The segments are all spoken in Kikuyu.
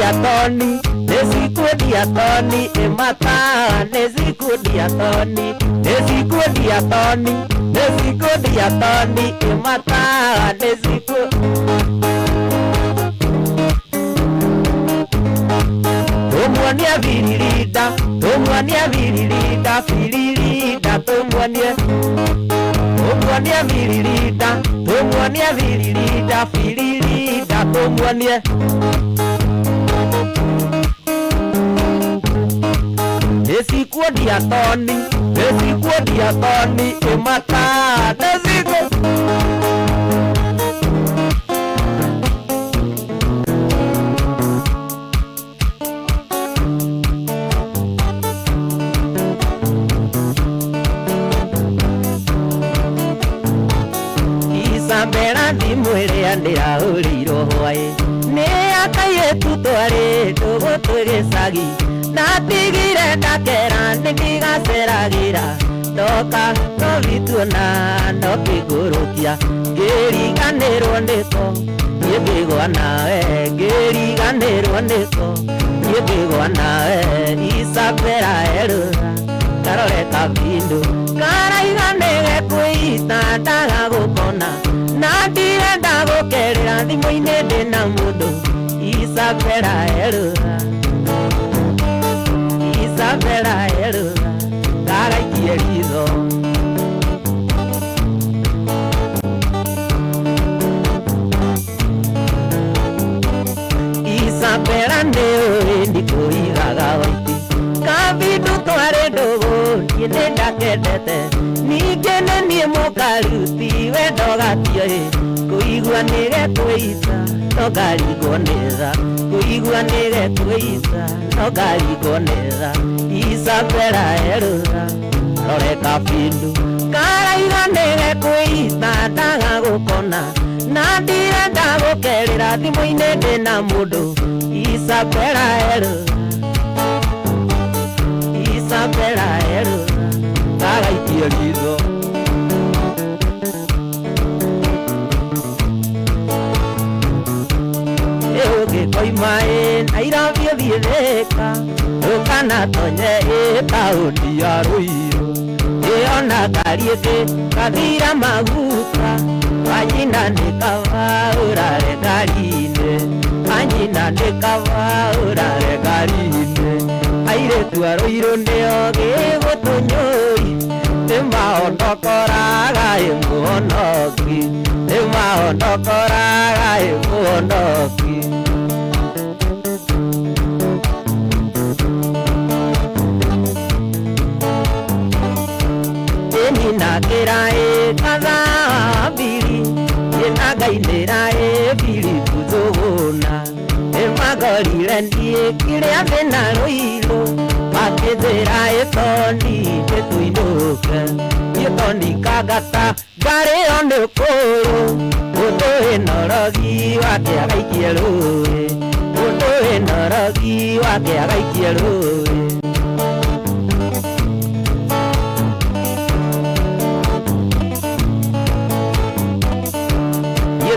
Nĩcikuendia toni, nĩcikuendia toni, ĩmata, nĩcikuendia toni, nĩcikuendia toni, nĩcikuendia toni, ĩmata, nĩciku. Tumuonie biririnda, tumuonie biririnda, biririnda, tumuonie. Tumuonie biririnda, tumuonie biririnda, biririnda, tumuonie. Nĩcikuendia toni, nĩcikuendia toni, ĩmata, nĩciku. Isabela thimũ ĩrĩa ndĩrahũrĩirwo hwaĩ nĩ akairĩtu twarĩ ndũgũ twĩ gĩcagi ndatigire ndakera nĩndigaceragĩra ndoka nobituona no kĩngũrũkia ngĩriganĩrwo nĩko niĩ ngĩgwa nawe ngĩriganĩrwo nĩko niĩ ngĩgwa nawe Isabela erũra karore kabindu karaiga nĩgekwĩita ndaga gũkona na ndirenda gũkerĩra thimũ-inĩ ndĩna mũndũ Isabela erũra Isabela erũra karaikie ritho. Isabela nĩũĩ ndikũigaga waiti kabindu twarĩ ndũgũ niĩ nĩndakendete ningĩ nĩ niĩ mũkaruti wendo gatiũĩ kũigua nĩgekwĩita no ngaringwo nĩ tha kũigua nĩgekwĩita no ngaringwo nĩ tha Isabela erũra rore kabindu karaiga nĩgekwĩita ndaga gũkona na ndirenda gũkerĩra thimũ-inĩ ndĩna mũndũ Isabela erũra Isabela erũra karaikie ritho. Ũngĩkoima ĩ Nairobi ũthiĩ Thĩka ndũkanatonye ĩ taũni ya Ruiru ĩona ngari ĩngĩ gathira maguta wanyina nĩ kaba ũrare ngari-inĩ wanyina nĩ kaba ũrare ngari-inĩ airĩtu a Ruiru nĩo gĩgũtũnyũi nĩmaondokoraga ĩ mũhonoki nĩmaondokoraga ĩ mũhonoki. Ĩninakĩra ĩ kathaa mbiri ĩnangainĩra ĩ Philip Njũgũna nĩmangorire niĩ kĩrĩa ndĩna Ruiru makĩnjĩra ĩ toni nĩtũinũke niĩ toni kangata ngarĩo nĩ ũkũrũ mũndũ wĩna ũrogi wake agaikie rũĩ mũndũ wĩna ũrogi wake agaikie rũĩ.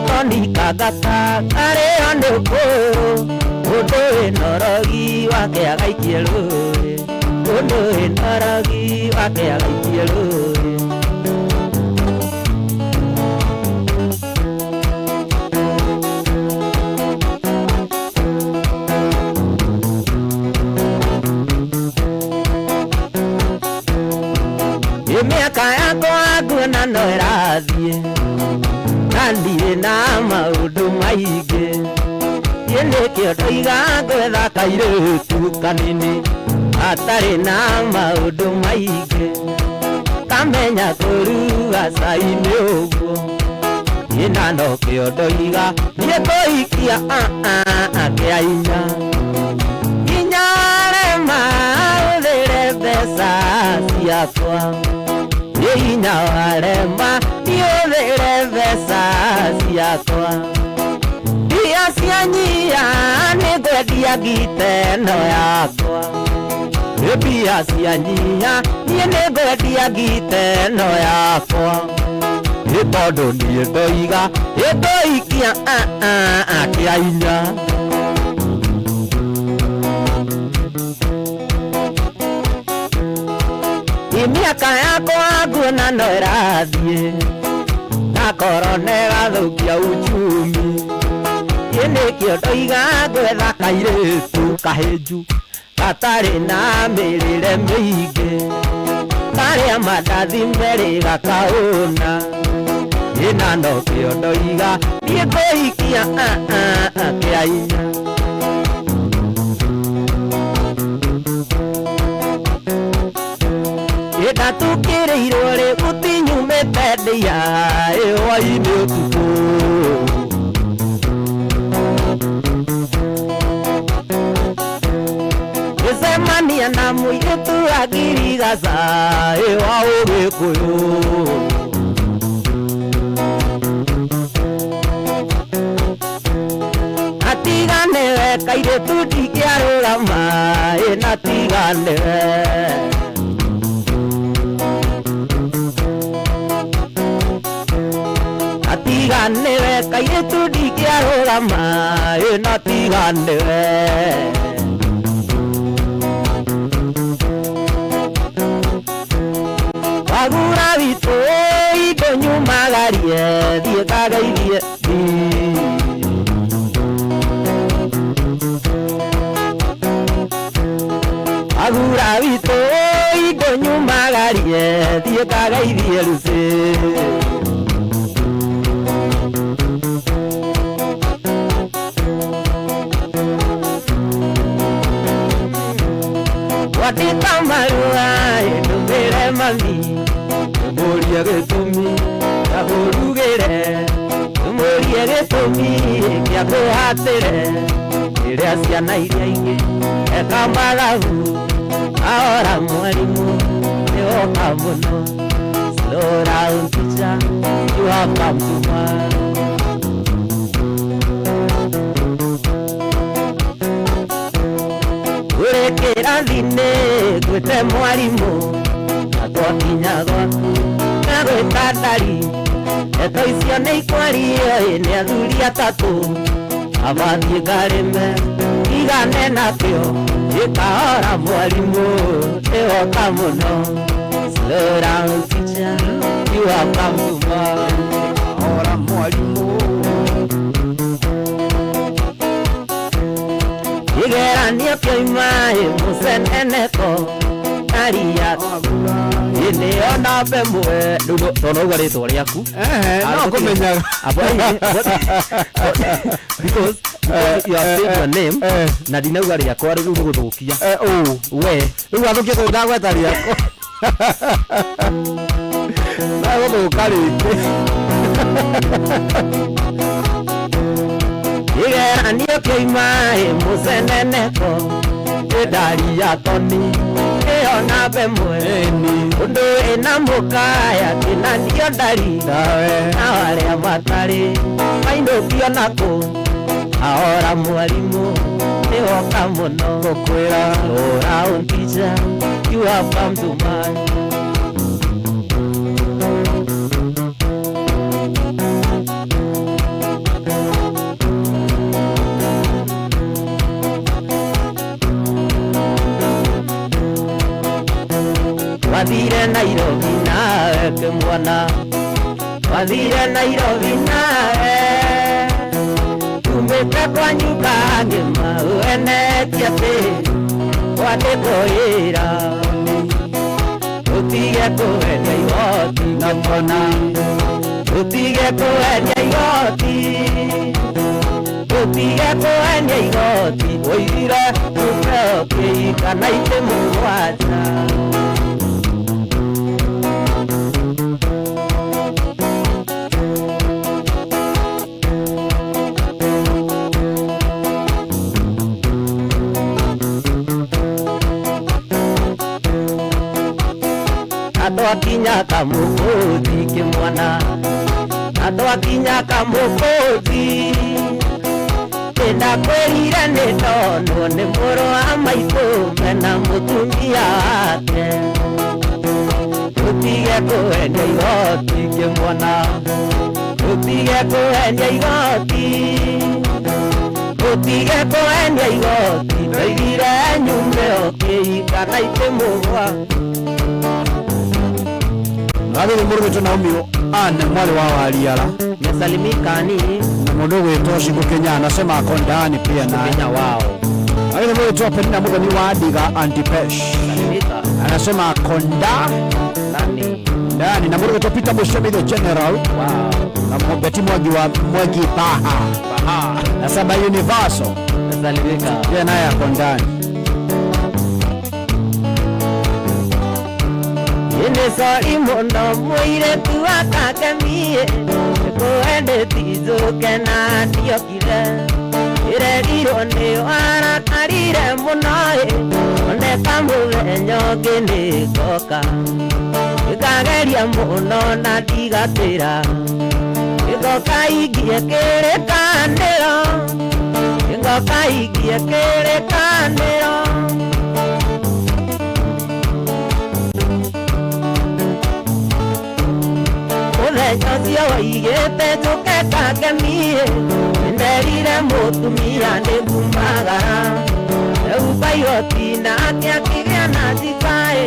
Toni kangata ngarĩo nĩ ũkũrũ mũndũ wĩna ũrogi wake agaikie rũĩ mũndũ wĩna ũrogi wake agaikie rũĩ. Mĩaka yakwa nguona no ĩrathiĩ na ndirĩ na maũndũ maingĩ niĩ nĩkĩo ndoiga ngwetha kairĩtu kanini gatarĩ na maũndũ maingĩ kamenya kũruga cai nĩ ũguo niĩ na nokĩo ndoiga niĩ kũhikia kĩa inya inya rema hũthĩre mbeca ciakwa nĩ hinya warema niũthĩre mbeca ciakwa mbia cia nyia nĩngwendia ngite ĩno yakwa nĩ mbia cia nyia niĩ nĩngwendia ngite ĩno yakwa nĩ tondũ niĩ ndoiga ĩngũikia kĩa inya. Mĩaka yakwa nguona no ĩrathiĩ na korona ĩgathũkia uchumi. Ĩ nĩkĩo ndoiga ngwetha kairĩtu kahĩnju gatarĩ na mĩrĩre mĩingĩ, karĩa mandathi merĩ gakaũna. Ĩ na nokĩo ndoiga niĩ ngũhikia kĩa hinya. Ĩ ndatukĩrĩirwo rĩ gũtinyumĩte ndĩa ĩ hwainĩ ũtukũ. Gĩcemania na mũirĩtu wa ngirigaca ĩ wa Ũgĩkũyũ. Atiga nĩwe kairĩtu ndingĩarũgama ĩ na tiga nĩwe. Atiga nĩwe kairĩtu ndingĩarũgama ĩ na tiga nĩwe. Wagura witũ indo nyumagarie thiĩ ngageithie. Wagura witũ indo nyumagarie thiĩ ngageithie Lucy. Wandĩka marũa ndũmĩre mami, ndũmũrie gĩtũmi kĩa kũrugĩre, ndũmũrie gĩtũmi kĩa kũhatĩre rĩrĩa ciana iria ingĩ eka mathabu ahora mwarimũ nĩwoka mũno. Slow down teacher, you have come too far. Ũrĩ kĩrathi-inĩ ngwĩte mwarimũ na twakinya gwaku ngagwĩta ndari. Ndeto icio nĩ ikwario ĩ nĩ athuri atatũ, abathiĩ ngarĩme ndigane nakĩo. Ĩkahora mwarimũ nĩwoka mũno. Slow down teacher, you have come too far. Ora mwarimũ. Kĩgeranio kĩoima ĩ mũceneneko ndaria ĩ nĩyo namba ĩmwe. Rĩu tondũ auga rĩtwa rĩaku. Ehe, no kũmenyaga. Because you have said your name na ndinauga rĩakwa rĩu nĩgũthũkia. Ũ. We Rĩu wathũkia tondũ ndagweta rĩakwa. Ndagũthũka rĩngĩ. Kĩgeranio kĩoima ĩ mũceneneko ĩ ndaria toni ĩyo namba ĩmwe. Ĩni. Ũndũ ĩna mũkaya kĩnanio ndari Nawe. na arĩa matarĩ mainũkio nakũ. Ahora mwarimũ nĩwoka mũno. Ngũkwĩra. Slow down teacher, you have come too much. Wathire Nairobi nawe kĩmwana, wathire Nairobi nawe umĩte kwanyu kangĩma ũenetie atĩ wandĩkwo wĩra ũtige kũendia igoti Na twana. Ũtige kũendia igoti, ũtige kũendia igoti ũigire tũheo kĩika na itĩ mũgwanja. Na twakinya kamũkũthi kĩmwana, na twakinya kamũkũthi nĩndakwĩrire nĩ ndonwo nĩ mũrũ wa maitũ mena mũtumia wake. Ũtige kũendia igoti kĩmwana, ũtige kũendia igoti, ũtige kũendia igoti ndoigire nyume o kĩika na itĩ mũgwanja. Wagĩrĩ mũndũ gwĩtwo Naomi Ann mwarĩ wa Wariara. Mesalimika ni Na mũndũ gwĩtwo Shiko Kenya anasema ako ndani pia naye. Kenya wao. Wagĩrĩ mũndũ gwĩtwo Penina Muthoni wa Ndiga Antipesh. Salimika Anasema ako ndani. ndani. Na mũndũ gwĩtwo Peter Mushemi the General. Wow. Na Betty Mwangi wa Mwangi Baha. Baha. Na Saba Universal. Mesalimika. Pia naye ako ndani. Nĩ sori mũno mũirĩtu wakakemie nĩkũendeti njũke na ndiokire ĩrerirwo nĩ warakarire mũno ĩ oneka mũthenya ũngĩ nĩ ngoka ĩkageria mũno na ndigatĩra ĩgoka ingie kĩrĩkanĩro ĩgoka ingie kĩrĩkanĩro. Mũthenya ũcio waigĩte njũke kakemie nĩnderire mũtumia nĩngumagara rĩu bairoti nake akĩgĩa na njibaĩ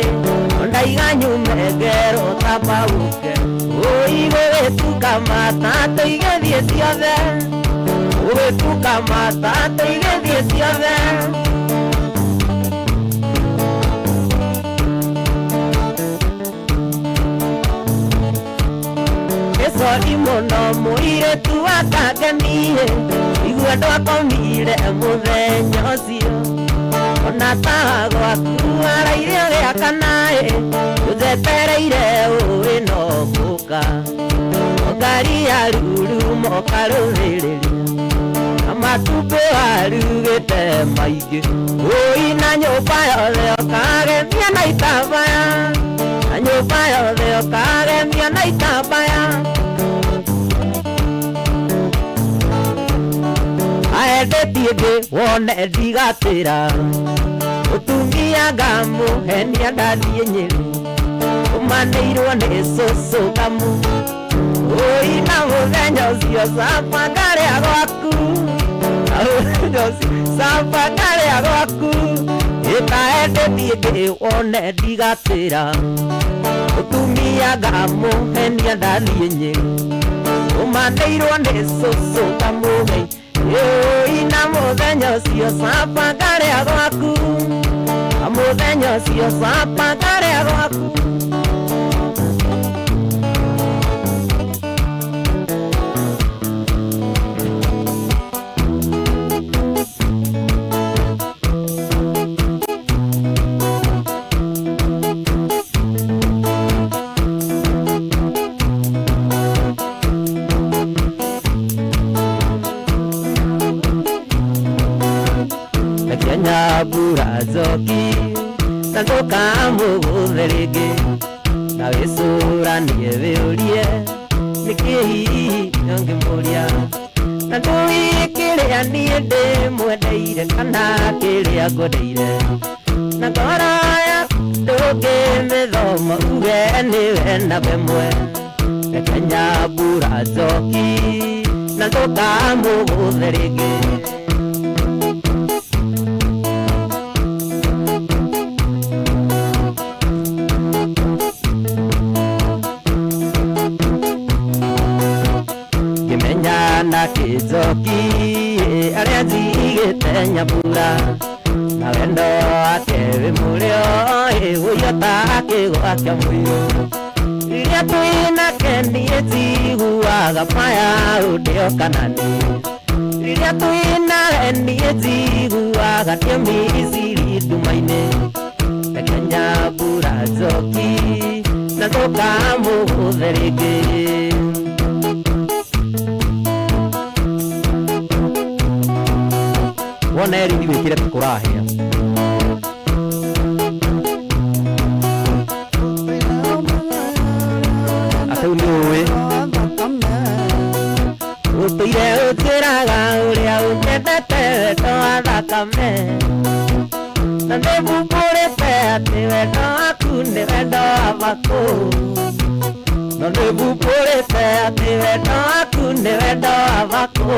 ondaiga nyume ngerwo ta pauke ũi gũgĩtuka matatũ igĩthiĩ ciothe gũgĩtuka matatũ igĩthiĩ ciothe. Sori mũno mũirĩtu wakakemie igua ndwakomire mũthenya ũcio ona tawa gwaku araire ũgĩakanaĩ ũnjetereire ũĩ no gũka ngari ya ruru mokarũthĩrĩria na matumbĩ warugĩte maingĩ ũi na nyũmba yothe ũkagemia na itambaya na nyũmba yothe ũkagemia na itambaya. Aendetie ndĩ wone ndigatĩra mũtumia ngamũhenia ndathiĩ Nyĩrĩ ũmanĩirwo nĩ cũcũ ngamu ũi na mũthenya ũcio caba ngarĩa gwaku na mũthenya ũcio caba ngarĩa gwaku ĩtaendetie ndĩ wone ndigatĩra mũtumia ngamũhenia ndathiĩ Nyĩrĩ ũmanĩirwo nĩ cũcũ ngamũgei ĩĩ na mũthenya ũcio caba ngarĩa gwaku na mũthenya ũcio caba ngarĩa gwaku. Nyabura njoki na ndũkamũgũthe rĩngĩ na wĩcũranie wĩũrie nĩkĩ hihi ũngĩmũria na ndũĩ kĩrĩa niĩ ndĩmwendeire kana kĩrĩa ngwendeire na ngoro yaku ndũngĩmĩthoma uge nĩwe namba ĩmwe reke nyambura njoki na ndũkamũgũthe rĩngĩ. Na kĩnjoki arĩa njigĩte nyambura na wendo wake wĩ mũrĩo ĩ ta kĩgwa kĩa mũirũ rĩrĩa twĩ nake niĩ njiguaga maya ũndĩo kana nĩ rĩrĩa twĩ nawe niĩ njiguaga ndĩ Misiri nduma-inĩ reke nyambura njoki na ndũkamũgũthe rĩngĩ. Wona eri wĩkĩre ta kũrahĩa atĩ nĩ ũĩ ũtũire ũnjĩraga ũrĩa ũnyendete wendo wa thakame na nĩmbumbũrĩte atĩ wendo waku nĩ wendo wa makũ na nĩmbumbũrĩte atĩ wendo waku nĩ wendo wa makũ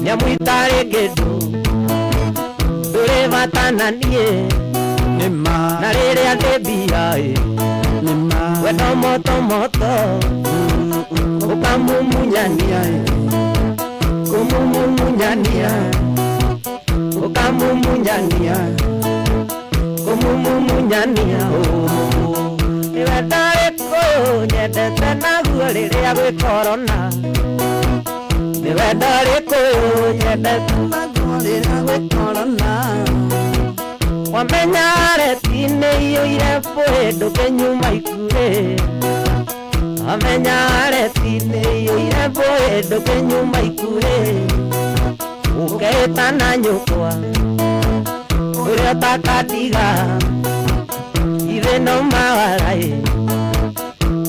nĩamu itarĩ kĩndũ ndũrĩ bata na niĩ Nĩma. Na rĩrĩa ndĩ mbia ĩ Nĩma. Wendo moto moto ũkamumunyania, kũmumumunyania, ũkamumunyania, kũmumumunyania. Nĩ wendo ũrĩkũ nyendete naguo rĩrĩa gwĩ korona? Nĩ wendo ũrĩkũ nyendete naguo rĩrĩa gwĩ korona? Wamenya reti nĩ iyũire bũĩ, ndũkĩnyuma ikuĩ. Wamenya reti nĩ iyũire bũĩ, ndũkĩnyuma ikuĩ. Ũkeĩtana nyũkwa ũrĩa ũtakatiga ithe no mawaraĩ,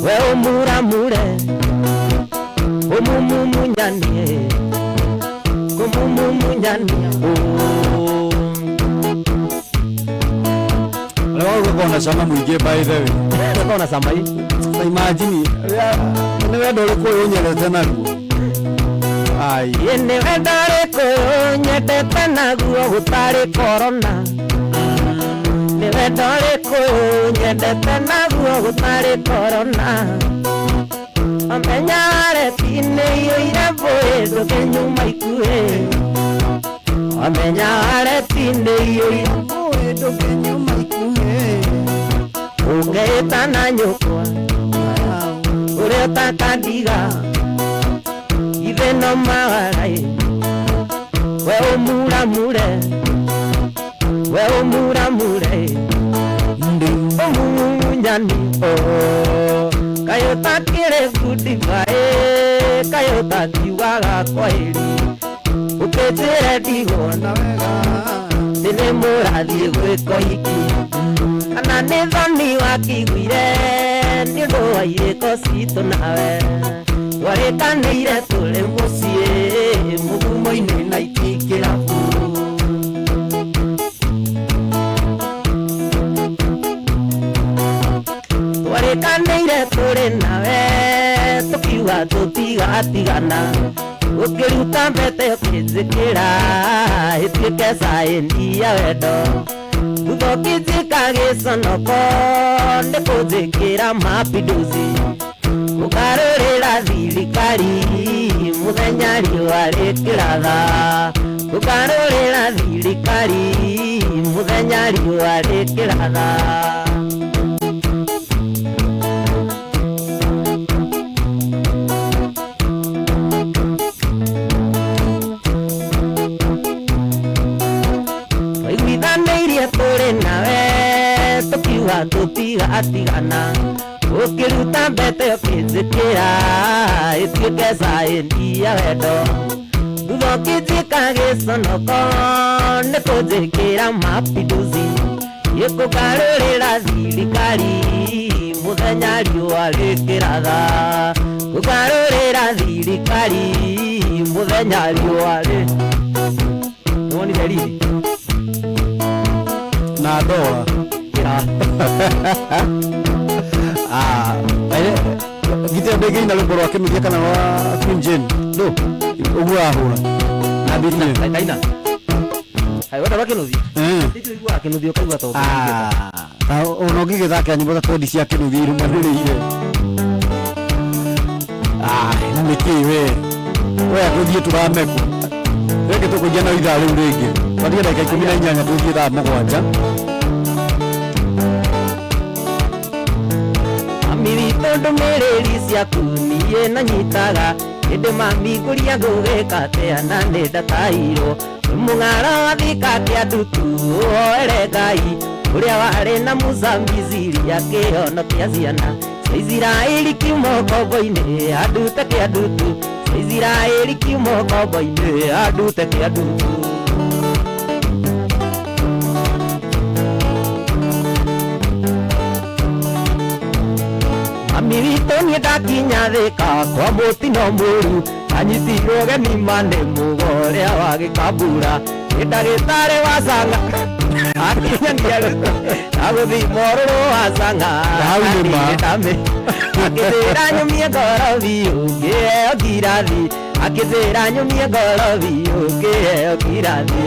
we ũmuramure, ũmumumunyanie, kũmumumunyania. Rĩu ũgũkorwo na cama mũingĩ, by the way. Ũkorwo na cama ii. Ta imagine nĩ wendo ũrĩkũ ũyũ ũnyendete naguo? Ai. Ĩ nĩ wendo ũrĩkũ nyendete naguo gũtarĩ korona? Nĩ wendo ũrĩkũ nyendete naguo gũtarĩ korona? Amenya reti nĩ iyũire mbũĩ, ndũkĩnyuma ikuhĩ. Amenya reti nĩ iyũire mbũĩ, ndũkĩnyuma ikuhĩ. Ũkeĩtana nyũkwa ũrĩa ũtakandiga ithe no mawaraĩ, we ũmuramure, we ũmuramure, ũmumunyani. Kaĩ ũtakĩrĩ goodbye? Kaĩ ũtakiugaga kwaheri? Ũkĩnjĩre ndigwo na wega nĩ mũrathiĩ gwĩka ũhiki, kana nĩ thoni wakĩiguire nĩ ũndũ wa irĩko citũ nawe twarĩkanĩire tũrĩ mũciĩ mũgumo-inĩ na itikĩrabu? Twarĩkanĩire tũrĩ nawe tũkiuga tũtigatigana, ũkĩruta mbete ũkĩnjĩkĩra ĩtuĩke caĩni ya wendo, thutha ũkĩnjĩka gĩconoko nĩ kũnjĩkĩra mapinduzi, ũkarũrĩra thirikari mũthenya riũa rĩkĩratha, ũkarũrĩra thirikari mũthenya riũa rĩkĩratha. Twaiguithanĩirie tũrĩ nawe tũkiuga tũtigatigana, ũkĩruta mbete ũkĩnjĩkĩra ĩtuĩke caĩni ya wendo, thutha ũkĩnjĩka gĩconoko nĩ kũnjĩkĩra mapinduzi, gĩkũgarũrĩra thirikari mũthenya riũa rĩkĩratha, kũgarũrĩra thirikari mũthenya riũa rĩ. Nĩwonire riri na ndora. Kĩra. Ah, githĩ ndĩngĩina rwĩmbo rwa Kĩnuthia kana rwa Queen Jane? Ndũ? Ũguo ahũra na beat ĩyo. Kaina hai wenda rwa Kĩnuthia. Titi ũiguaga Kĩnuthia ũkaigua ta ũngĩingĩta. Ah, ta ona ũngĩgĩthakĩra nyĩmbo ta twendi cia Kĩnuthia irũmanĩrĩire. Ah, na nĩkĩ we we tũthiĩ tũramekwo rĩngĩ, tũkũingia na ithaa rĩu rĩngĩ twatige ndagĩka 18 tũthiĩ thaa 7. Mami witũ, ndũmĩrĩri ciaku niĩ na nyitaga, ĩndĩ mami ngũria ngũgĩka atĩa na nĩ ndatairwo nĩ mũng'aro wa Thika kĩa ndutu? Ũhoere Ngai ũrĩa warĩ na Musa Misiri akĩhonokia ciana cia Isiraeli kiuma ũkombo-inĩ, andute kĩa ndutu cia Isiraeli kiuma ũkombo-inĩ, andute kĩa ndutu. Mami witũ, niĩ ndakinya Thĩka kwa mũtino mũru, anyitirwo geni nĩ mũgo ũrĩa wa gĩkambura, nĩ ndagĩtarĩ wa canga akinyania agũthima ũrũrũ wa canga. Hau nĩ ma. Akĩnjĩra nyũmie ngoro biũ ngĩheo ngirathi, akĩnjĩra nyũmie ngoro biũ ngĩheo ngirathi.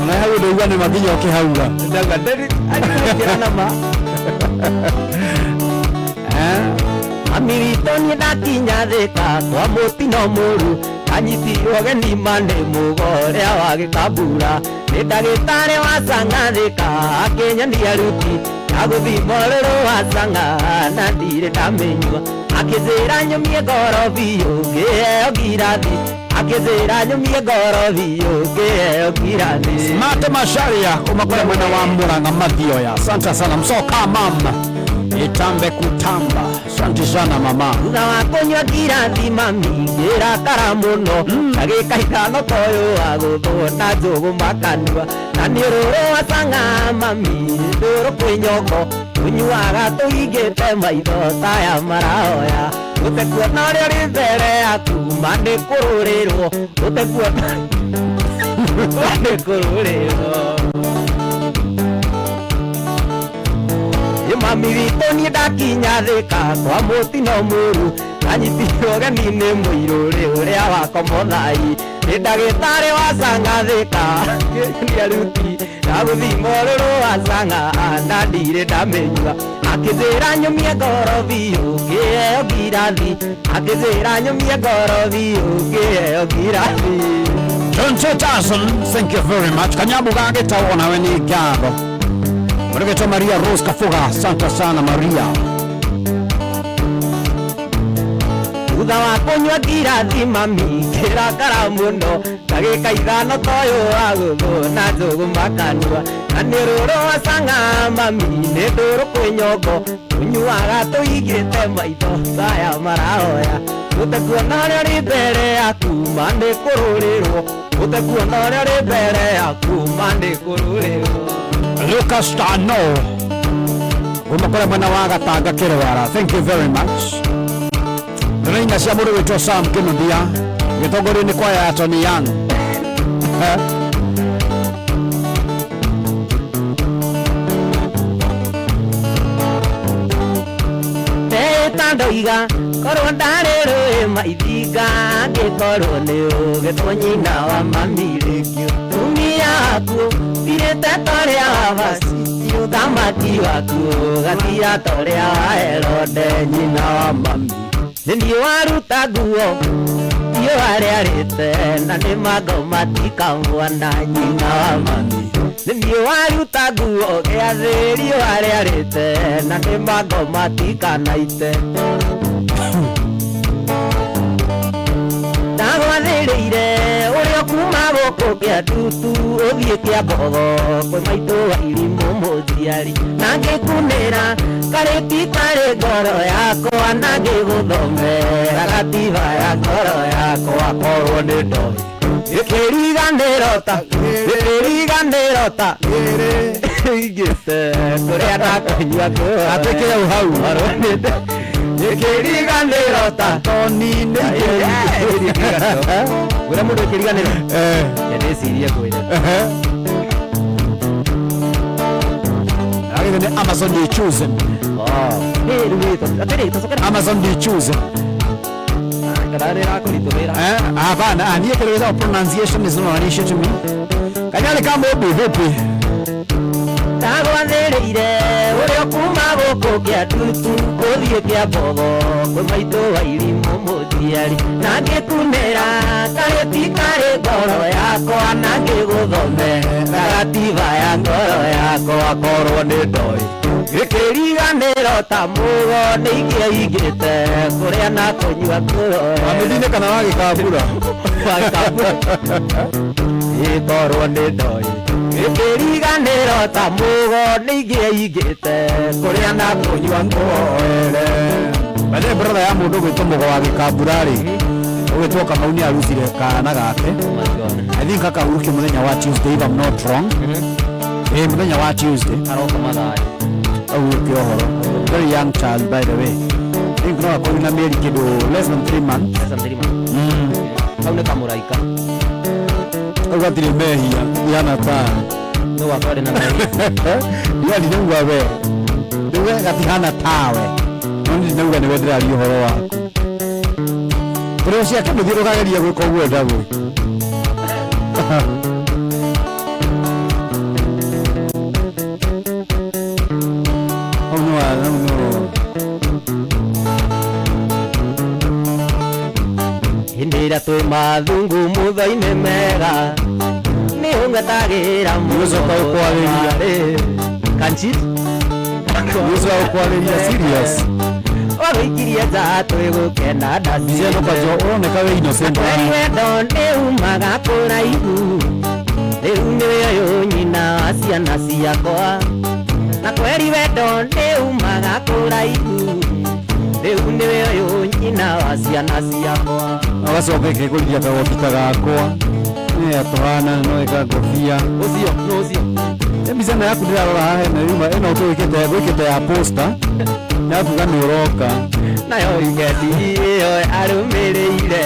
Ona hau ndaigua nĩ ma nginya ũkĩhaura. Ndauga ndĩri nama. Mami witũ niĩ ndakinya Thĩka kwa mũtino mũru anyitirwo geni mane mũgo ũrĩa wa gĩkambura nĩ ndagĩtarĩ wa cang'a Thĩka akĩnyonia ruti ya gũthima ũrũrũ wa cang'a na ndirĩ ndamĩnyua akĩnjĩra nyũmie ngoro biũ ngĩheo ngirathi akĩnjĩra nyũmie ngoro biũ ngĩheo ngirathi. Mate Masharia kuma kule mwena wa Murang'a Mathioya. Asante sana msoka mama. Itambe kutamba. Asante sana mama. Thutha wa kũnyua ngirathi mami ngĩrakara mũno ndagĩka ithano toyũ wa gũthwo na njũgũ makanua na nĩ ũrũrũ wa cang'a mami ndũrũ kwĩ nyongo tũnyuaga tũhingĩte maitho taya marahoya ũtekuona ũrĩa ũrĩ mbere yaku ma nĩ kũrũrĩrwo ũtekuona ma nĩ kũrũrĩrwo. Mami witũ niĩ ndakinya Thĩka kwa mũtino mũru anyitirwo ũgeni nĩ mũirũrĩ ũrĩa wa Komothai nĩ ndagĩtarĩ wa cang'a Thĩka akĩnyonia ruti ya gũthima ũrũrũ wa cang'a na ndirĩ ndamĩnyua akĩnjĩra nyũmie ngoro biũ ngĩheo ngirathi akĩnjĩra nyũmie ngoro biũ ngĩheo ngirathi. John 2000, thank you very much. Kanyabu gageta onawe nĩ ngatho. Mweneketwa Maria Rose Kafuga, asante sana Maria. Thutha wa kũnyua ngirathi mami ngĩrakara mũno ndagĩka ithano toyũ wa gũthwo na njũgũ makanua na nĩ ũrũrũ wa cang'a mami nĩ ndũrũ kwĩ nyongo tũnyuaga tũhingĩte maitho taya marahoya ũtekuona ũrĩa ũrĩ mbere yaku ma nĩ kũrũrĩrwo ũtekuona ũrĩa ũrĩ mbere yaku ma nĩ kũrũrĩrwo. Lucas Tano kuma kule mwena wa Gatanga Kirwara, thank you very much. Ndĩraina cia mũndũ wĩtwo Sam Kĩnuthia gĩtongorio nĩ kwaya ya Tony Young. Ndehĩta ndoiga korwo ndarĩ rũĩ maithinga ngĩkorwo nĩ ũgĩtwo nyina wa mami rĩngĩ tumia waku thirĩte torĩa wa Vashti ũthamaki waku ũgathira torĩa wa Herode nyina wa mami nĩ niĩ waruta nguo riũa rĩarĩte na nĩ mangoma tikamwana nyina wa mami nĩ niĩ waruta nguo gĩathĩ riũa rĩarĩte na nĩ mangoma tikanaite. Ndagwathĩrĩire ũrĩa kuma gũkũ kĩa ndutu ũthiĩ kĩa mbogo kwĩ maitũ wa irimũ mũnjiari na ngĩkunĩra karĩti karĩ ngoro yakwa na ngĩgũthomera gatiba ya ngoro yakwa korwo nĩ ndoĩ gĩkĩriganĩro ta gĩkĩriganĩro ta ingĩte kũrĩa na kũnyua Atwĩkĩre hau. Korwo nĩ ndoĩ gĩkĩriganĩro ta Tony nĩ Gwĩra mũndũ ĩkĩriganĩro ndĩcirie kwĩra. Agĩthĩ nĩ Amazon the Chosen. Rĩu atĩrĩ tũcokere Amazon the Chosen. Kana nĩ ĩrakũritũhĩra. Hapana, niĩ kĩrĩa pronunciation is not an issue to me. Kanyale kama ubi vipi? Ndagwathĩrĩire ũrĩa kuma gũkũ kĩa ndutu ũthiĩ kĩa mbogo kwĩ maitũ wa irimũ mũnjiari na ngĩkunĩra karĩti karĩ ngoro yakwa na ngĩgũthomera gatiba ya ngoro yakwa korwo nĩ ndoĩ gĩkĩriganĩro ta mũgo nĩ ingĩaingĩte kũrĩa na kũnyua kũroe Wamĩthine kana wa gĩkambura? Ĩkorwo nĩ ndoĩ gĩkĩriganĩro ta mũgo nĩ ingĩaingĩte kũrĩa na kũnyua Kũroere. By the way, brother ya mũndũ ũgwĩtwo mũgo wa gĩkambura rĩ, ũgwĩtwo Kamau nĩ arutire kana gake. I think akahurũkio mũthenya wa Tuesday if I'm not wrong. Mũthenya wa Tuesday Aroka mathayo. Ahurũkio ũhoro. Very young child by the way. I think no akorwo na mĩeri kĩndũ less than 3 months. Kau nĩ kamũraika. Kau gatirĩ mehia, ihana tawe. Nĩ wakwa ndĩ na mehia. Ndiga ndinauga we. Ndiuga gatihana tawe. No niĩ ndinauga nĩwe ndĩraria ũhoro waku. Tũrĩ ciake mũthiĩ ũkageria gwĩka ũguo endagwo. Hau no hau no. Ira twĩ mathungu mutho-inĩ mega nĩ ũng'etagĩra Nĩũcoka ũkwarĩria. Kanchit Nĩũcoka ũkwarĩria serious. Wagũikirie nja twĩgũkena Mbica ĩno kwanja ũroneka wĩ innocent. Kweri wendo nĩ umaga kũraihu rĩu nĩwe ũyũ nyina wa ciana ciakwa na kweri wendo nĩ umaga kũraihu rĩu nĩwe ũyũ nyina wa ciana ciakwa. Agacoka ĩkegũrithia kagoti ta gakwa. Nĩ atũhana no ĩka ngobia. Ũcio nĩ ũcio. Nĩ mbica ĩno yaku ndĩrarora haha ĩno yuma ĩno tũgĩkĩte gwĩkĩte ya poster. Ya kuga nĩ ũroka. Nayo wikendi ĩyo arũmĩrĩire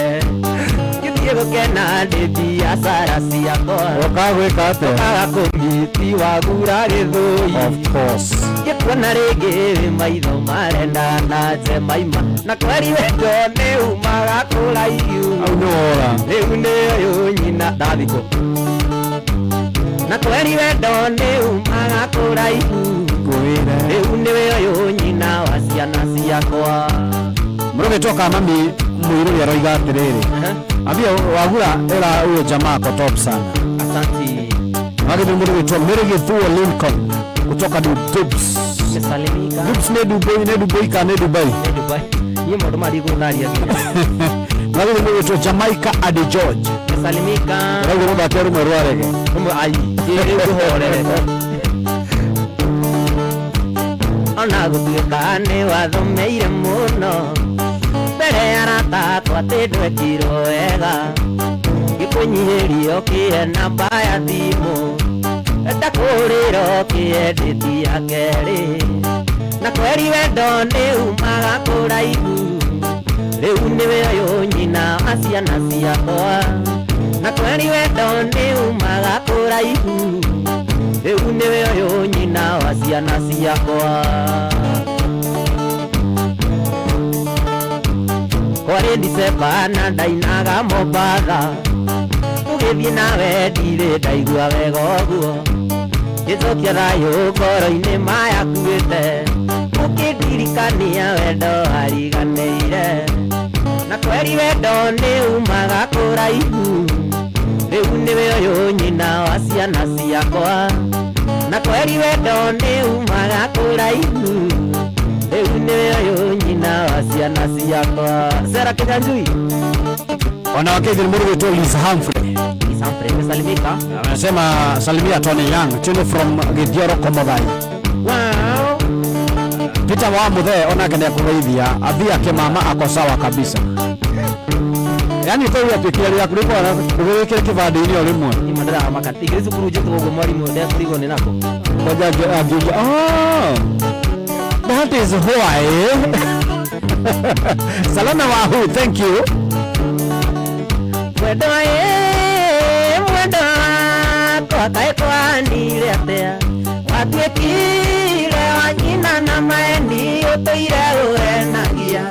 ngĩthiĩ gũkena ndĩ biacara ciakwa. Ũroka gwĩka atĩa? Kaga kũmiti wagura gĩthũi. Of course. Ngĩkuona rĩngĩ wĩ maitho marenda na Jemaima na kweri wendo nĩ umaga kũraihu. Hau nĩ wora. Rĩu nĩ ũyũ nyina ndathikũ na kweri wendo nĩ umaga kũraihu. Ngwĩre. Rĩu nĩwe ũyũ nyina wa ciana ciakwa. Mũrũgĩtwo mami mũirũri aroiga atĩrĩrĩ. Ambia wagura ĩra huyo jamaa ako top sana. Asanti. Wagithĩ mũrũgĩtwo Mary Gĩthuo Lincoln kutoka Dubs. Nimesalimika. Dubs nĩ Dubai, nĩ Dubai kana nĩ Dubai? Nĩ Dubai. Niĩ maũndũ maya ndigũtharia nginya. Wagithĩ mũrũgĩtwo Jamaica Ade George. Nimesalimika. Ũrauga mũthake rũmwe rwa rege. Rũmwe ai, rĩu ngũhorere. Ona gũtuĩka nĩ wathomeire mũno mbere ya arata akwa atĩ ndwekirwo wega ngĩkũnyihĩrio kĩe namba ya thimũ ndakũrĩrwo kĩendĩtia kerĩ na kweri wendo nĩ umaga kũraihu rĩu nĩwe ũyũ nyina wa ciana ciakwa na kweri wendo nĩ umaga kũraihu rĩu nĩwe ũyũ nyina wa ciana ciakwa. Kwarĩ Dicemba na ndainaga Mombatha tũgĩthiĩ nawe ndirĩ ndaigua wega ũguo ngĩcokia thayũ ngoro-inĩ mayakuĩte ũkĩndirikania wendo wariganĩire na kweri wendo nĩ umaga kũraihu rĩu nĩwe ũyũ nyina wa ciana ciakwa na kweri wendo nĩ umaga kũraihu rĩu nĩwe ũyũ nyina wa ciana ciakwa. Sera Kinyanjui. Ona wakezi mũrũgĩtwo Liz Humphrey. Liz Humphrey, umesalimika. Anasema salimia Tony Young, Tony from Githioro Komothai. Wow. Peter wa Muthee onake nĩ akũgeithia athia kĩmama ako sawa kabisa. Yaani to yatuĩkire rĩaku rĩkĩre kĩbandĩ-inĩ o rĩmwe. Niĩ ndĩramaka. Ingĩrĩ cukuru njĩtwo ũguo mwarimũ ndekũrigwo nĩ nako. Ngoja angiuga, oh, that is why. Salama Wahu, thank you. Mwendwa ĩ, mwendwa wakwa kaĩ kwanire atĩa watuĩkire wa nyina na maeni ũtũire ũhenagia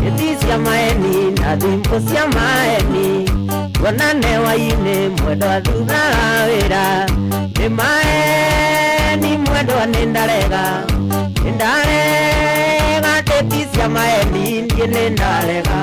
ĩti cia maeni na thimũ cia maeni tuonane hwainĩ mwendwa thutha wa wĩra nĩ maeni mwendwa nĩ ndarega nĩ ndarega ndĩti cia maeni niĩ nĩ ndarega.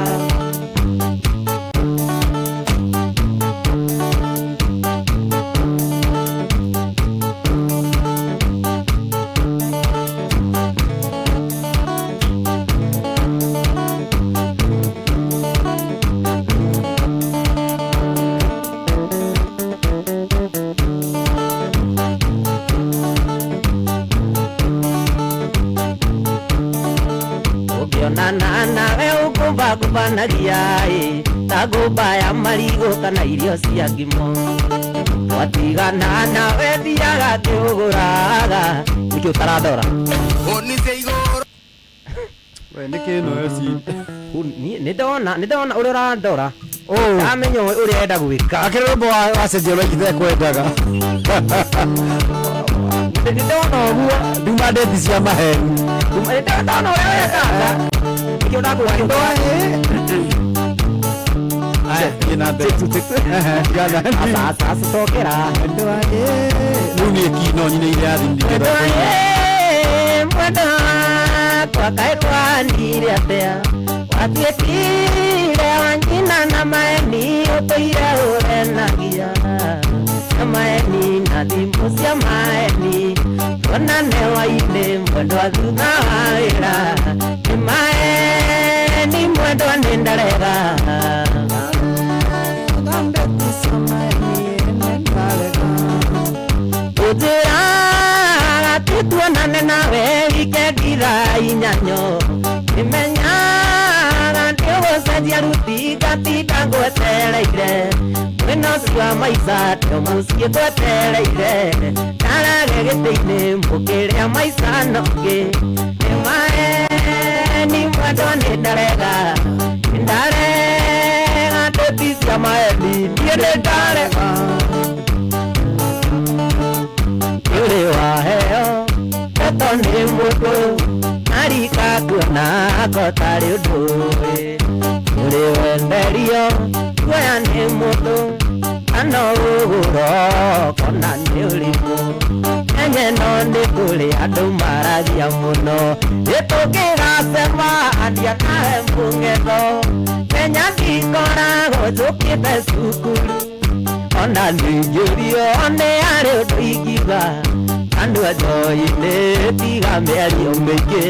Nawe ũkũmbakũmbanagia ĩ ta ngũmba ya marigũ kana irio cia ngimo twatigana nawe thiaga ngĩũgũraga nĩkĩ ũtarandora. We nĩkĩ ĩno eci? Nĩ ndona ũrĩa ũrandora ndamenya ũrĩa enda gwĩka. Akĩrĩ rwĩmbo wacenjia ũrĩa kwendaga. Nĩ ndona ũguo. Nduma ndeti cia maheni. Nĩ ndona ũrĩa wekaga. Nĩkĩo ndakũra. Asa asa cokera. Rĩu niĩ kino nyinĩire athimithia. Mwendwa wakwa kaĩ kwanire atĩa Watuĩkire wa nyina na maeni ũtũire ũrenagia na maeni na thimũ cia maeni tuonane wainĩ mwendwa thutha wa wĩra nĩ maeni mwendwa nĩ ndarega ũnjĩraga tituonane nawe wikendi thaa inyanyo nimenyaga ndĩgũcenjia ruti ngatinda ngwetereire mwena ũcio wa maica tio mũciĩ ngwetereire ndarage gĩtĩ-inĩ mũkĩrĩa maica nongĩ nĩ maeni mwendwa nĩ ndarega nĩ ndarega ndĩti cia maeni niĩ nĩ ndarega ũrĩ waheo ndeto nĩ mũndũ arika kuona ko tarĩ ũndũ ũrĩ wenderio kuoya nĩ mũndũ kana ũgũro kona nĩ ũrimũ enye no nĩ kũrĩ andũ maragia mũno ĩtũngĩgacemania nawe mũng'etho menya ndikoragwo njũkĩte cukuru ona ningĩũrio nĩ arĩ ũndũ ingiuga andũ a njohi-inĩ tiga mĩario mĩingĩ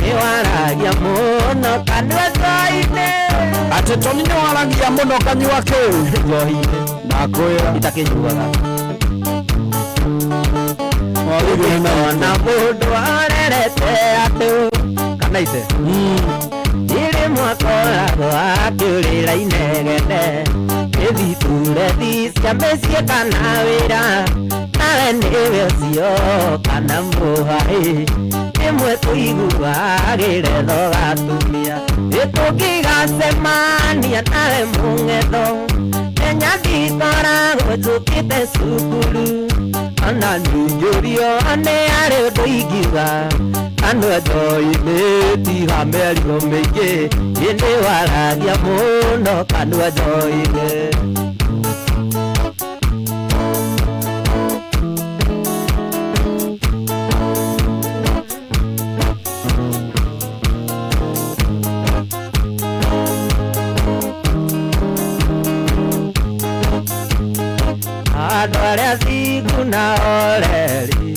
nĩ waragia mũno kanua njohi-inĩ Atĩ Toni nĩ waragia mũno kanyua kĩ njohi-inĩ ndakwĩra itakĩnyuaga Wagĩrĩire na ona mũndũ arerete andũ kana ithe irĩ mwakoragwo akĩũrĩra inegene ĩthiture thi cia mĩciĩ kana wĩra nawe nĩwe ũcio kana mũhaĩ ĩmwe tũiguagĩre gatumia ĩtũngĩgacemania nawe mũng'etho menya ndikoragwo njũkĩte cukuru ona ningĩũrio nĩ arĩ ũndũ ingiuga andũ a njohi-inĩ tiga mĩario mĩingĩ ĩndĩ waragia mũno kanua njohi-inĩ andũ arĩa thingu na oreri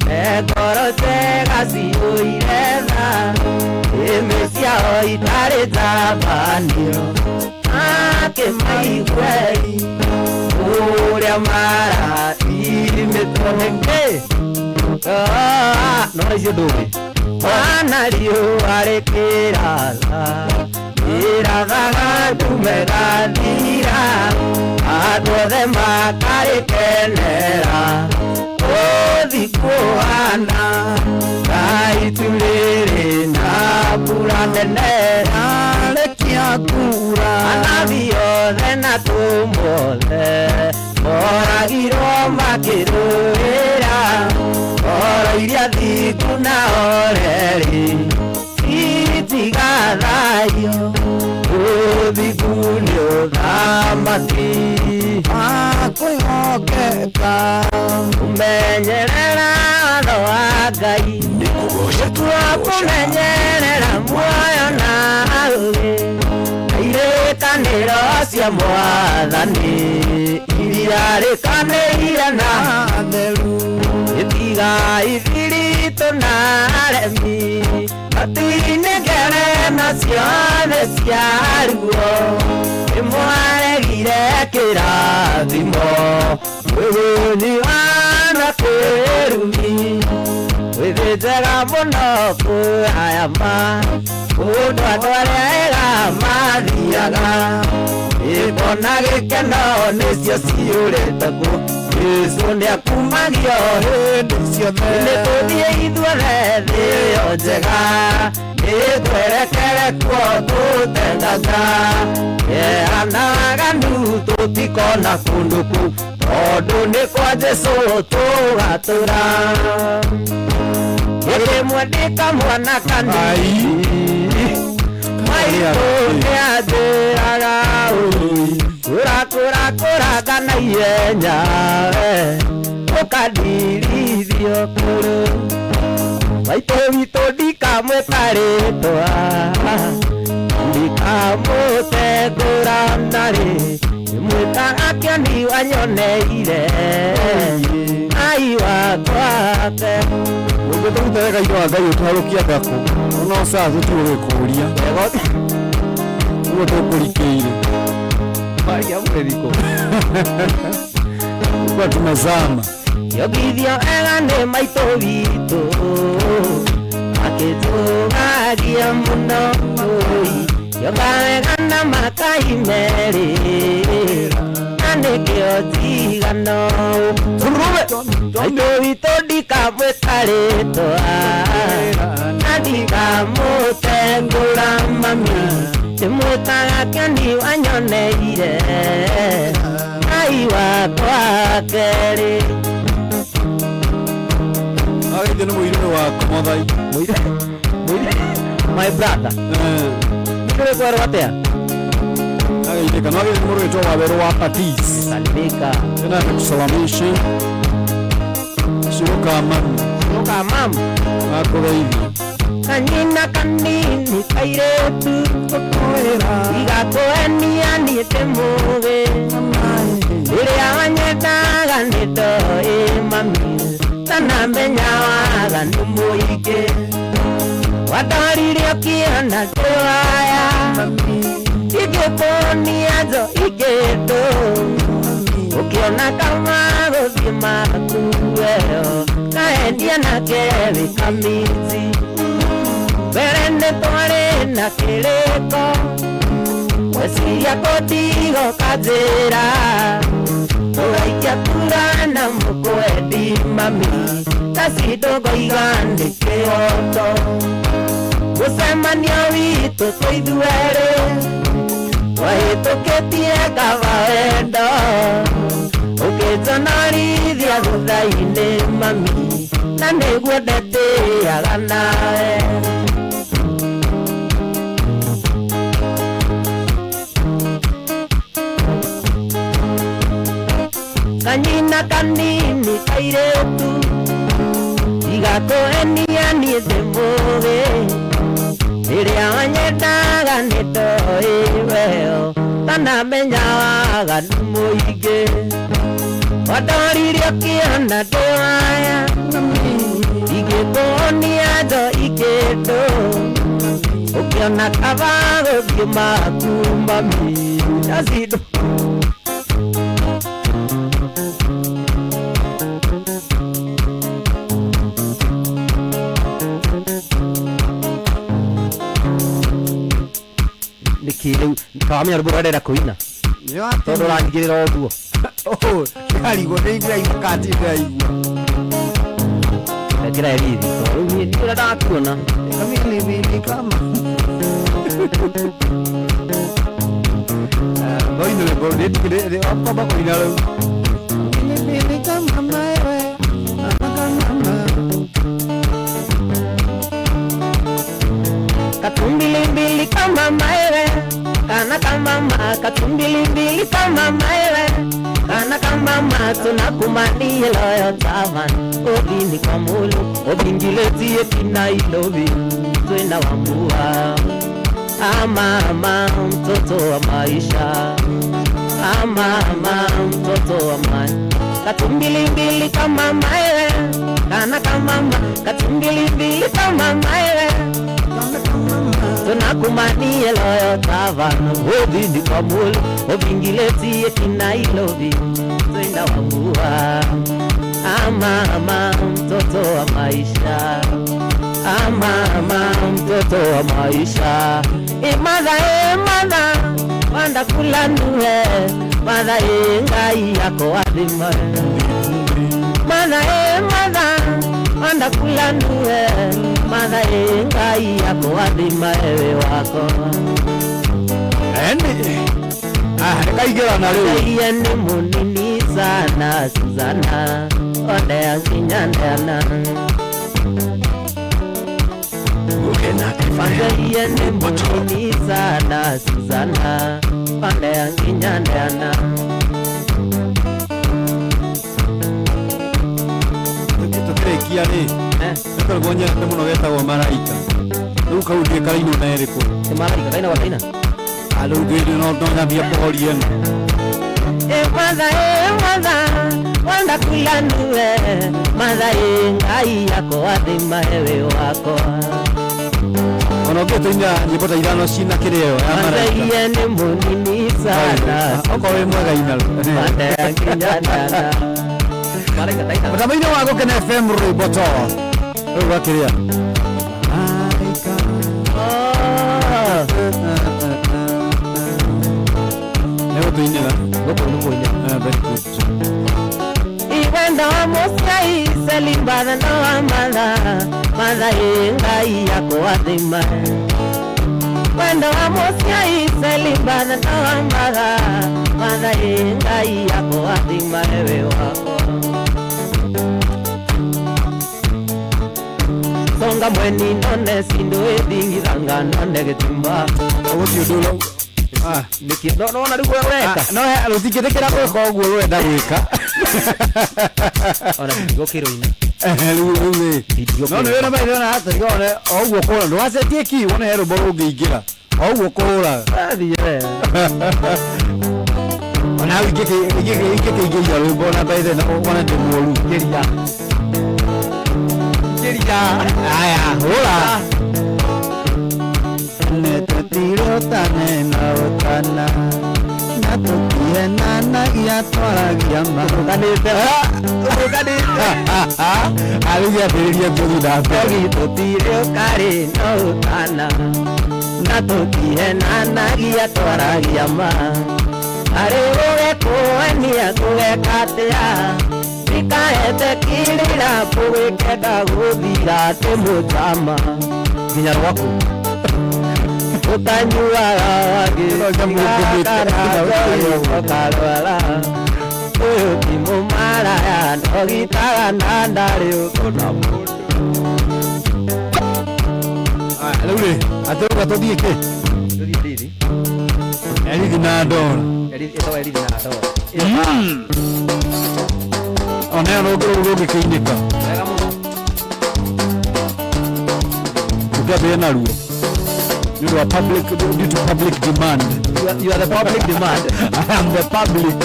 me ngoro njega ciyũire tha ĩmĩ ciao itarĩ njabanio akĩmaigue ũrĩa marathimĩtwo nĩkĩ no icio ndũĩ wana riũa rĩkĩratha ĩrathaga ndume gathira andũ othe makarĩkenera ũthi kũhana ta itu rĩrĩ na mbura nene Yarĩkia kura anabii othe na atũmwo othe moragirwo makĩrũĩra ngoro iria thingu na oreri itigathaio ũthingu nĩ ũthamaki Akwĩhokeka kũmenyerera watho wa Ngai nĩkuo kũmenyerera muoyo na ũũgĩ na irĩkanĩro cia mwathani iria rĩkanĩire na atheru ĩtiga ithiritũ na aremi matu-inĩ ngerema ciothe ciaruo nĩmwaregire kĩrathimo wĩhũni wa na kĩrumi wĩthĩ njega mũno kũraya ma kũndũ andũ arĩa ega mathiaga ĩko na gĩkeno nĩcio ciũrĩte kuo Jesũ nĩakumagio hĩndĩ ciothe nĩ tũthiĩ ithuothe thĩ ĩyo njega nĩtwerekere kuo tũtendaga kĩeha na waganu tũtikona kũndũ kũu tondũ nĩ kwa Jesũ tũgatũra ĩrĩmwe ndĩ kamwana kanini maitũ nĩanjĩraga ũi kũra kũra kũraga na ihenya we ũkandirithio kũrũ maitũ witũ ndikamwĩta rĩtwa Ndikamũtegũra narĩ mwĩtaga kĩoni wanyoneire ai wakwake. Ũngĩtũruta wega indo wa Ngai ũtũharũkia thakũ no saa tũtigũgĩkũria ũguo tũkũrikĩire. Maria mwĩrikũ. Kwa tumezama. Yogithio ega nĩ maitũ witũ akĩtũgagia mũno yoga wega na makai merĩ na nĩkĩo ndigano maitũ witũ ndikamwĩta rĩtwa na ndikamũtengũra mami ndĩmwĩtaga kĩoni wanyoneire ai wakwa kerĩ. Agĩthiĩ nĩ mũirũ waku mothai. My brother. Nĩkũrĩ kwerwo atĩa? Agĩithĩka no agĩthiĩ mũrũ wĩtwo Wawerũ wa Patis. Salimika. Tena nikusalamishe. Ciũka mami. Ciũka mamu. Akũgeithia. Kanyina kanini kairĩtu igakũenia niĩ ndĩ mũgĩ rĩrĩa wanyendaga nĩ ndoĩ mami tanamenya waganu mũingĩ wandorire ũkĩona ndĩ waya ingĩkũnia njo ikĩndũ ũkĩona kama gũthiĩ makueo kaendia na kerĩ kamiti mbere nĩ twarĩ na kĩrĩko weciria kũndigoka njĩra tũgaikia kura na mũkwendi mami tacindũngoiga nĩ kĩhoto mũcemanio witũ twĩ ithuerĩ wahĩtũkĩtie kaba wendo ũkĩnjonorithia thutha-inĩ mami na nĩguo ndetĩaga nawe. Kanyina kanini kairĩtu igakũenia niĩ ndĩ mũgĩ rĩrĩa wanyendaga nĩ ndoĩ weo tanamenya waganu mũingĩ wandoririe ũkĩona ndĩ waya ingĩkũonia njo ikĩndũ ũkĩona kaba gũthiĩ maku mami tacindũ. Nĩkĩ rĩu tawamenya rwĩmbo rũrĩa ndĩrenda kũina tondũ ũranyigĩrĩra ũguo. Ndarigwo nĩ ndĩraigua kana ti ndĩraigua. Rekera riri tondũ rĩu niĩ ndirĩ ndakuona. Kamilibili kama. No ine rwĩmbo nĩ kwamba kũina rĩu. Kamilibili kama maewe kama. Katumbilimbili kama maewe kana kama ma katumbilimbili kama maewe kana kama ma tunakumani loyo tavan obini kwa mulu obingiletie kinailobi twena wambua ama ama mtoto wa maisha ama ama mtoto wa maisha katumbilimbili kama maewe kana kama ma katumbilimbili kama maewe tunakumanie loyo tavano obindi kwa mulu obingiletie kinailobi twenda wambua ama ama mtoto wa maisha ama ama mtoto wa maisha imadha imadha wanda kula nuhe madha ingai yako adima madha imadha wanda kula nuhe madha ingai yako adima ewe wako. Eni nikaigĩra na rĩu. Iye ni munini sana Suzana onea nginya ndeana. Iye ni munini sana Suzana onea nginya ndeana. Tũkĩrĩkia rĩ nĩtũrũgwo nyendete mũno wetagwo Maraika. Rĩu kau ndiĩ karainwo na ĩrĩkũ. Nĩ maraika kaina wakaina. Rĩu ngĩndĩ no nyambie kũhoria ĩno. E mother, e mother, wanda kulanue mother, e ngai yako athima ewe wakwa. Ona ũngĩtũinĩra nyĩmbo ta ithano cina kĩrĩa ĩyo ya Mother, maraika. iye nĩ mũnini sana. Okorwo wĩ mwega ina. Mother, nginya ndana. Maraika taina. Mũtambo-inĩ wa Gũkena FM rwĩmbo to rĩu rwa kĩrĩa. Oh, Nĩ gũtũinĩra. gũkũ nĩ kũina. Very good. Iwendo wa mũciai selimbatha no wa matha matha ĩ ngai yako athima. Wendo wa mũciai selimbatha no wa matha matha ĩ ngai yako athima ewe wakwa. Songa mweni none sindu ĩthingithanga none gĩtimba. Ũguo ti ũndũ Nĩkĩ no nona rĩu ũrĩa ũreka. No rũtingĩtĩkĩra gwĩka ũguo ũrenda gwĩka. Ona ndigũkĩrũina. Rĩu rĩu rĩ. No nĩ wĩra maitho na atĩ one o ũguo kũhũra ndũgacenjie ki wone he rwĩmbo rũngĩingĩra o ũguo kũhũra. Athiĩ. Ona hau ingĩkĩingĩria rwĩmbo na by the wone ndĩ mũru. Ngĩria. Ngĩria. Aya hũra. Nĩtũtirũtane na ũtana na tũtihenanagia twaragia ma. Ũrũganĩte. Ũrũganĩte. Rĩu gĩambĩrĩria gũthiĩ na mbere. Togi tũtirĩ ũkarĩ no ũtana na tũtihenanagia twaragia ma. Arĩ gũgekũenia gũgeka atĩa ndikaete kĩrĩra kũgĩkenda gũthira tĩ mũtama nginya rwaku ũtanyuaga wagĩkarwara ũyũ ti mũmaraya ndogitaga na ndarĩ ũndũ na mũndũ. Rĩu rĩ atĩ ũguo tũthiĩ kĩ? Tũthiĩ Ndithi. Erithi na ndora. Ĩtagwo Erithi na ndora. Ona ĩyo rũngĩ rũngĩkĩinĩka. Wega mũno. Ũkĩambĩrĩria naruo. Nĩ ũndũ wa public, due to public demand. You are the public demand. I am the public.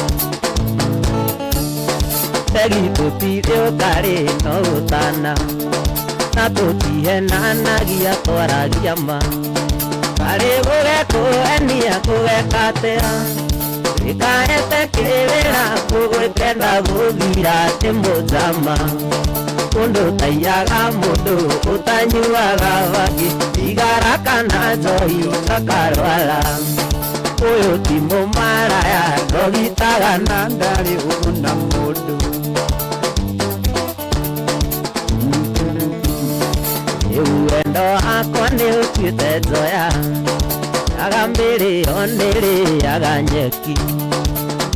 Tegi tũtirĩ ũkarĩ no ũtana na tũtihenanagia twaragia ma. Karĩ gũgekũenia gũgeka atĩa ndikaete kĩrĩra gũgwĩkenda gũthira tĩ mũtama. Ũndũ ũtaiyaga mũndũ ũtanyuaga bangi thigara kana njohi ũtakarwara. Ũyũ ti mũmaraya ndogitaga na ndarĩ ũndũ na mũndũ. Rĩu wendo wakwa nĩ ũtuĩte njoya yaga mĩrĩo nĩrĩaga nyeki.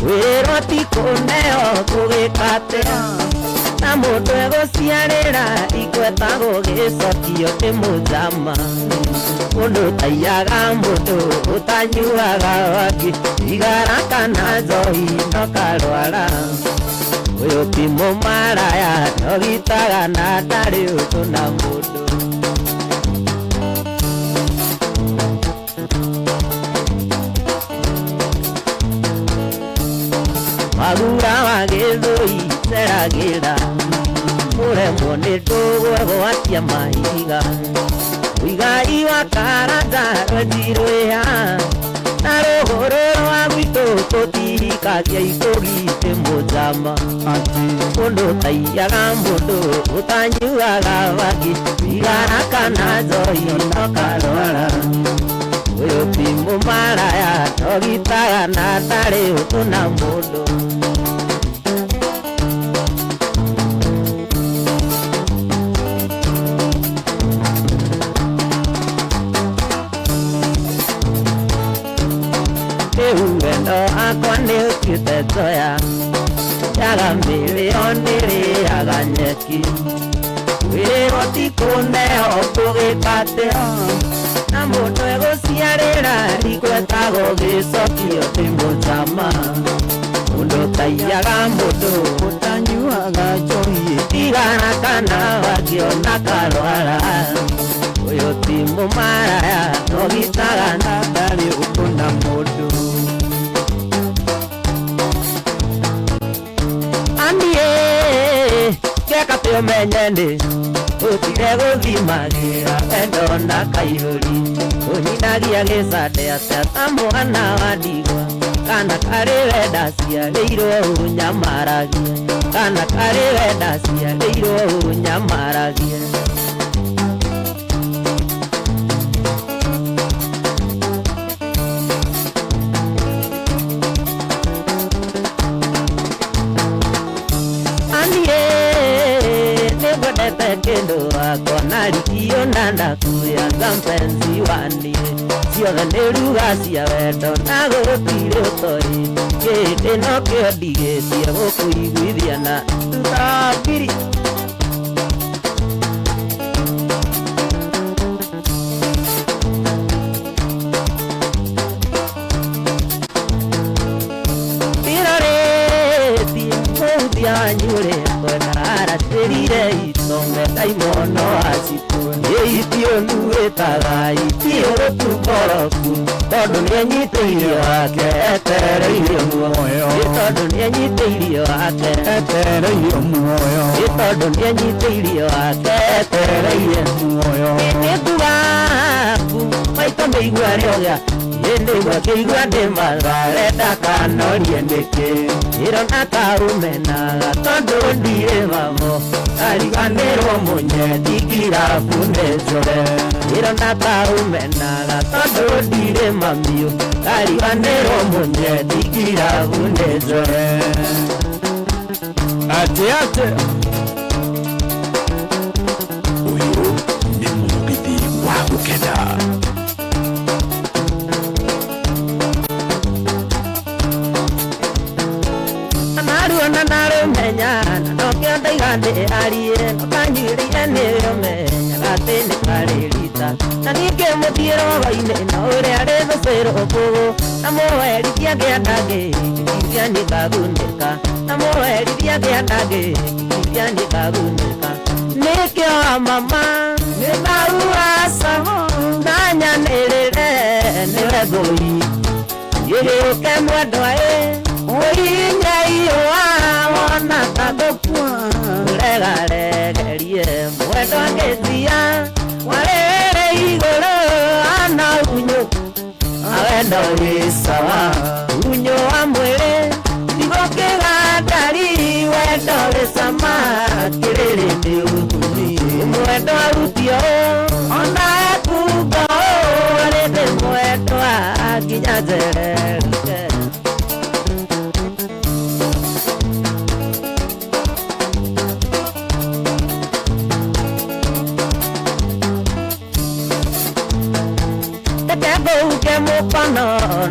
Wĩrwo ti kũneo gũgĩka atĩa na mũndũ egũciarĩra igweta gũgĩcokio nĩ mũtama. Ũndũ ũtaiyaga mũndũ ũtanyuaga bangi thigara kana njohi no karwara. Ũyũ ti mũmaraya ndogitaga na ndarĩ ũndũ na mũndũ. Magura wa gĩthũi ceragĩra mũremwo nĩ ndũgũ egwatia mahiga. Ũigai wa karanja rwenjirwĩha na rũgũrũ rwa gwitũ tũtihikagia ikũgitĩ mũtama. Ũndũ ũtaiyaga mũndũ ũtanyuaga bangi thigara kana njohi no karwara. Ũyũ ti mũmaraya ndogitaga na ndarĩ ũndũ na mũndũ. Rĩu wendo wakwa nĩ ũtuĩte njoya yaga mĩrĩo nĩrĩaga nyeki. Wĩrwo ti kũneo gũgĩka atĩa na mũndũ egũciarĩra igweta gũgĩcokio nĩ mũtama. Mũndũ ũtaiyaga mũndũ Ũtanyuaga njohi thigara kana bangi ona karwara. Ũyũ ti Mũmaraya no gitaga na ndarĩ ũndũ na mũndũ. Anie keka te ũmenye nĩ ũtige gũthimagĩra wendo na kaihũri ũnyinagia gĩcande atĩa ta mwana wa ndigwa kana karĩ wenda ciarĩirwo ũnyamaragia kana karĩ wenda ciarĩirwo ũnyamaragia. Nĩngwendete kĩndũ wakwa na rikio na ndakuya mpenzi waniĩ ciothe nĩ ruga cia wendo na gũtirĩ ũtoĩ kĩndĩ nokĩo ndigĩtie gũkũiguithia na thutha ngiri. Ndirorĩtie mũhutia wanyu ũrĩa kwenda aratĩrire itonge ndaimono acitũ ĩitiũnu ĩtaga itiũrũtungoroku tondũ nĩenyitĩirio wake etereirio muoyo tondũ nĩenyitĩirio wake etereirio muoyo tondũ nĩenyitĩirio wake etereirie muoyo. Nĩngugaku maitũ mĩigua rĩoga ĩndĩigua kĩigua ndĩ mathare ndakanorie nĩkĩ ĩrona karumenaga tondũ ndirĩ mamo ariganĩrwo mũnyendi irabu nĩ njore ĩrona karumenaga tondũ ndirĩ mamiũ ariganĩrwo mũnyendi irabu nĩ njore. Atĩ atĩ Ũyũ nĩ mũgithi wa gũkena. Naruona narũmenya na nokĩo ndaiga ndĩarie no kanyuĩrĩire nĩũmenyaga atĩ nĩ karĩ rita na ningĩ mũthiĩ rogo-inĩ na ũrĩa rĩ thũcĩrwo kũgũ na mũwerithia kĩanda ngĩkithia nĩkagunĩka na mũwerithia kĩanda ngĩkithia nĩkagunĩka nĩkĩo mama nĩ tauaca na nyanĩrĩre nĩwe ngũi gĩgĩũke mwendwa ĩ ũinyaiũa wona ta ngũkua ũregaregerie mwendwa ngĩtia warĩrĩ igũrũ ana unyũ awendo wĩ sawa unyũ wa mwĩrĩ ndigũkĩgandari wendo wĩ cama kĩrĩrĩ nĩ ũthuni mwendwa arutio ona ekunga arĩthĩ mwendwa nginya njereruke. Ngũhuke mũkono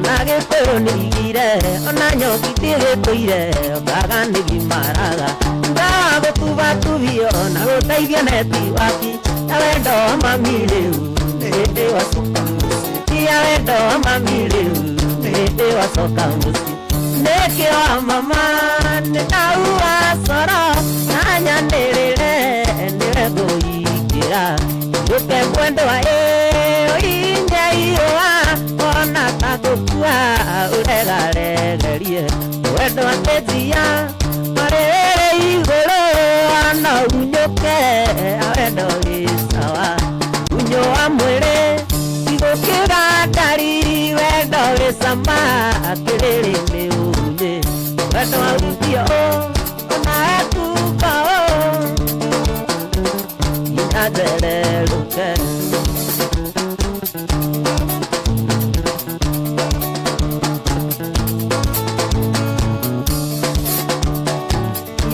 na gĩkũyũ nĩigire ona nyoki tigĩtũire ngaga nĩgimaraga ndawa gũtubatubio na gũteithia netiwaki ya wendo wa mami rĩu nĩ hĩndĩ wacoka mũciĩ ya wendo wa mami rĩu nĩ hĩndĩ wacoka mũciĩ nĩkĩo mama nĩ ndaua coro na nyanĩrĩre nĩwe ngũingĩra gũke mwendwa ĩ ũinyaiũa ona ta ngũkua ũregaregerie wendo atĩnjia marĩrĩ igũrũ ana unyũke wendo wĩ sawa unyũ wa mwĩrĩ tigũkĩra ndari wendo wĩ cama kĩrĩrĩ nĩ ũnyĩ wendo arutio ona ekunga nginya njereruke.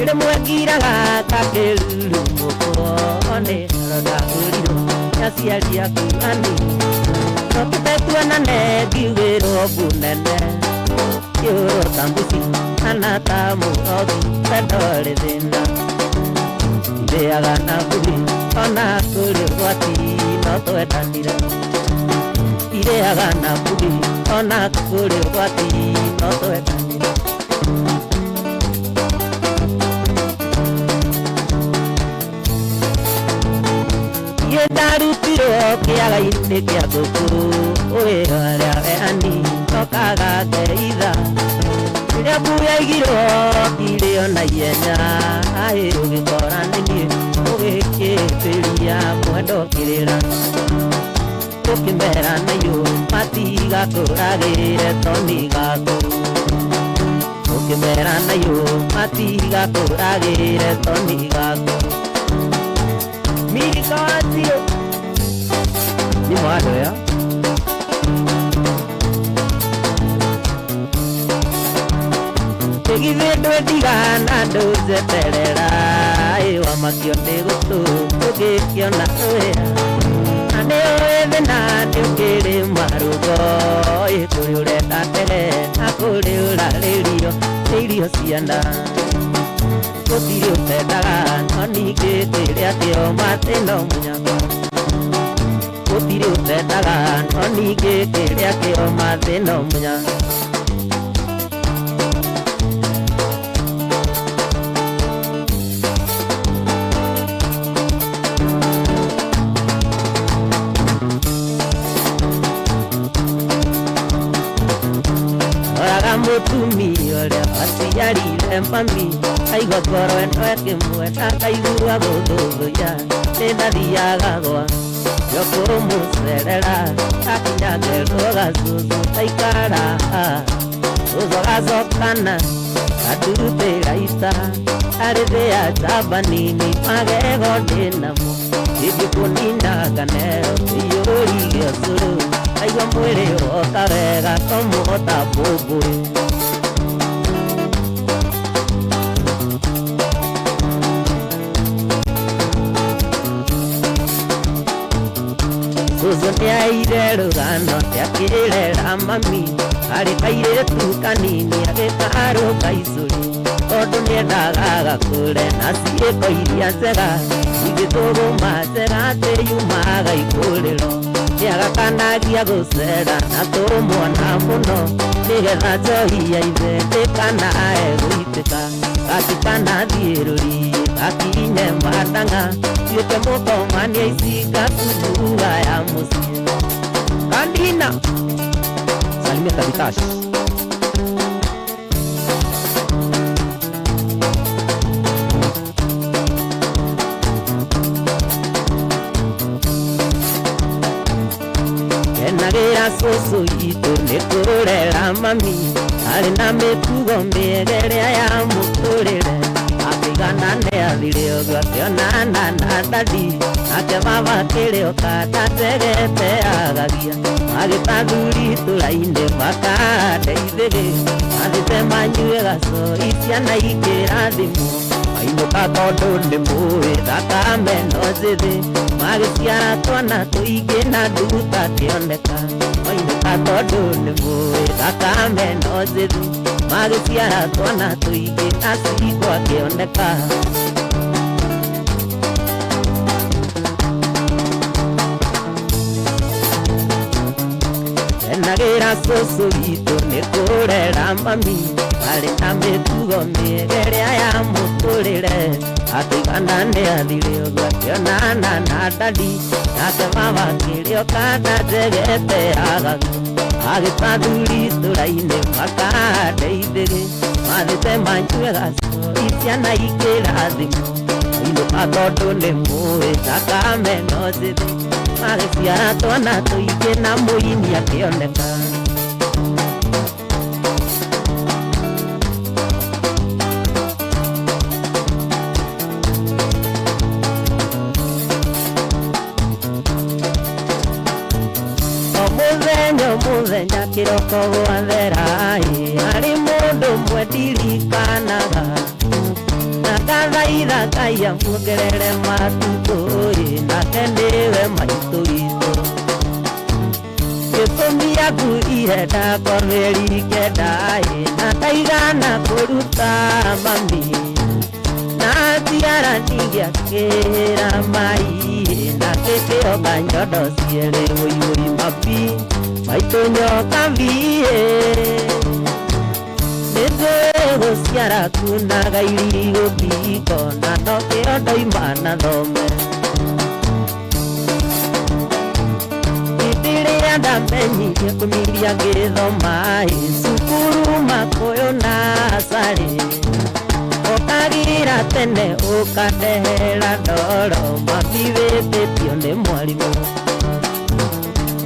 Rĩmwe ngiraga kakĩruru mũkone rora ũrirũ nĩ aciari aku anini tũkĩte tuonane ngiugĩrwo mbu nene kĩũrwo ta mbuci kana ta mũrogi wendo rĩ thĩna irĩaga na mburi ona kũrĩ ũgwati no twendanire irĩaga na mburi ona kũrĩ ũgwati no twendanire. Ndarutire yaigirwo kĩaga-inĩ kĩa ngũkũ wĩra ũrĩa weani okaga ngeitha rĩrĩa mbu yaigirwo irĩo na ihenya aĩ ũgĩkora nĩ niĩ ũgĩkĩtĩria mwendo kĩrĩra ũkĩmera nayo matigakũragĩre toni gaku ũkĩmera nayo matigakũragĩre toni gaku mirikatio ni mwado ya Githĩ ndwendigana ndũnjeterera ĩ wamakio nĩ gũtũ ũgĩkĩona wĩra na nĩ ũĩ thĩna nĩ ũkĩrĩ marũgo ĩ kũrĩ ũrenda tene na kũrĩ ũrarĩrio nĩ irio ciana gũtirĩ ũtendaga no ningĩ kĩrĩa kĩoma atĩ no mũnyaka gũtirĩ ũtendaga no ningĩ kĩrĩa kĩoma atĩ no mũnyaka. Mũtumia ũrĩa waciarire mami aigua ngoro ĩno ĩkĩmwenda akaigua gũthũthũya nĩ ndathiaga gwa kũmũcerera akinya ngerwo gacũcũ taikara cũcũ agacokana kandurutĩra ita arĩ thĩ ya njamba nini magego ndĩnamo ingĩ kũnina nganero iyũrige ũcũrũ aigua mwĩrĩ woka wega tũmũhota mbũmbũĩ. Cũcũ nĩaire rũgano nĩakĩrera mami arĩ kairĩtu kanini agĩkarũga icũrĩ tondũ nĩendaga gakũre na ciĩko iria njega ingĩtũgũma njega atĩ yumaga ikũrĩro nĩagakanagia gũcera na tũmwona mũno nĩgetha njohi ya ithe ndĩkanae gũitĩka gatikanathiĩ rũriĩ gakinye matanga tuĩke mũkomania ici gatunduga ya mũciĩ. Kandina Salimia Tabitash. Kenagĩra cũcũ itũ nĩ kũrera mami arĩ na mĩtugo mĩega ĩrĩa ya mũtũrĩre akĩigana nĩ athire ũguo akĩonana na dadi nake baba akĩrĩoka ndategete agagia magĩtathuri itũra-inĩ makahanda ithĩgĩ mathĩte manyue gacoi ciana ikĩrathimwo mainũka tondũ nĩ mũĩ thakame no njĩthĩ magĩciara twana tũingĩ na nduta kĩoneka mainũka tondũ nĩ mũĩ thakame no njĩthĩ magĩciara twana tũingĩ na ciko akĩoneka. Kenagĩra cũcũ witũ nĩ kũrera mami arĩ na mĩtugo mĩega ĩrĩa ya mũtũrĩre akĩigana nĩ athire ũguo akĩonana na dadi nake baba akĩrĩoka ndategete agaga agĩtathuri itũra-inĩ makahanda ithĩgĩ mathĩte manyue gacoi ciana ikĩrathimwo mainũka tondũ nĩ mũĩ thakame no njĩthĩ magĩciara twana tũingĩ na mũini akĩoneka. Mũthenya kĩroko gwathera harĩ mũndũ ũmwe ndirikanaga na ngathaitha Ngai amuongerere matukũ nake nĩwe maitũ witũ gĩtũmi akuire ndakwa mĩeri kenda na ndaigana kũruta mami na ciarani gĩakĩra mai na gĩkĩoka nyondo cierĩ wũiwũi mabi maitũ nyoka mbie nĩnjũĩ gũciara kunaga irigũ mbiko na nokĩo ndoima na thome. Ũrĩa ndamenyire kũmiria ngĩthoma cukuru makũyũ na acarĩ ũkagira tene ũkandehera ndoro mami wĩtĩtio nĩ mwarimũ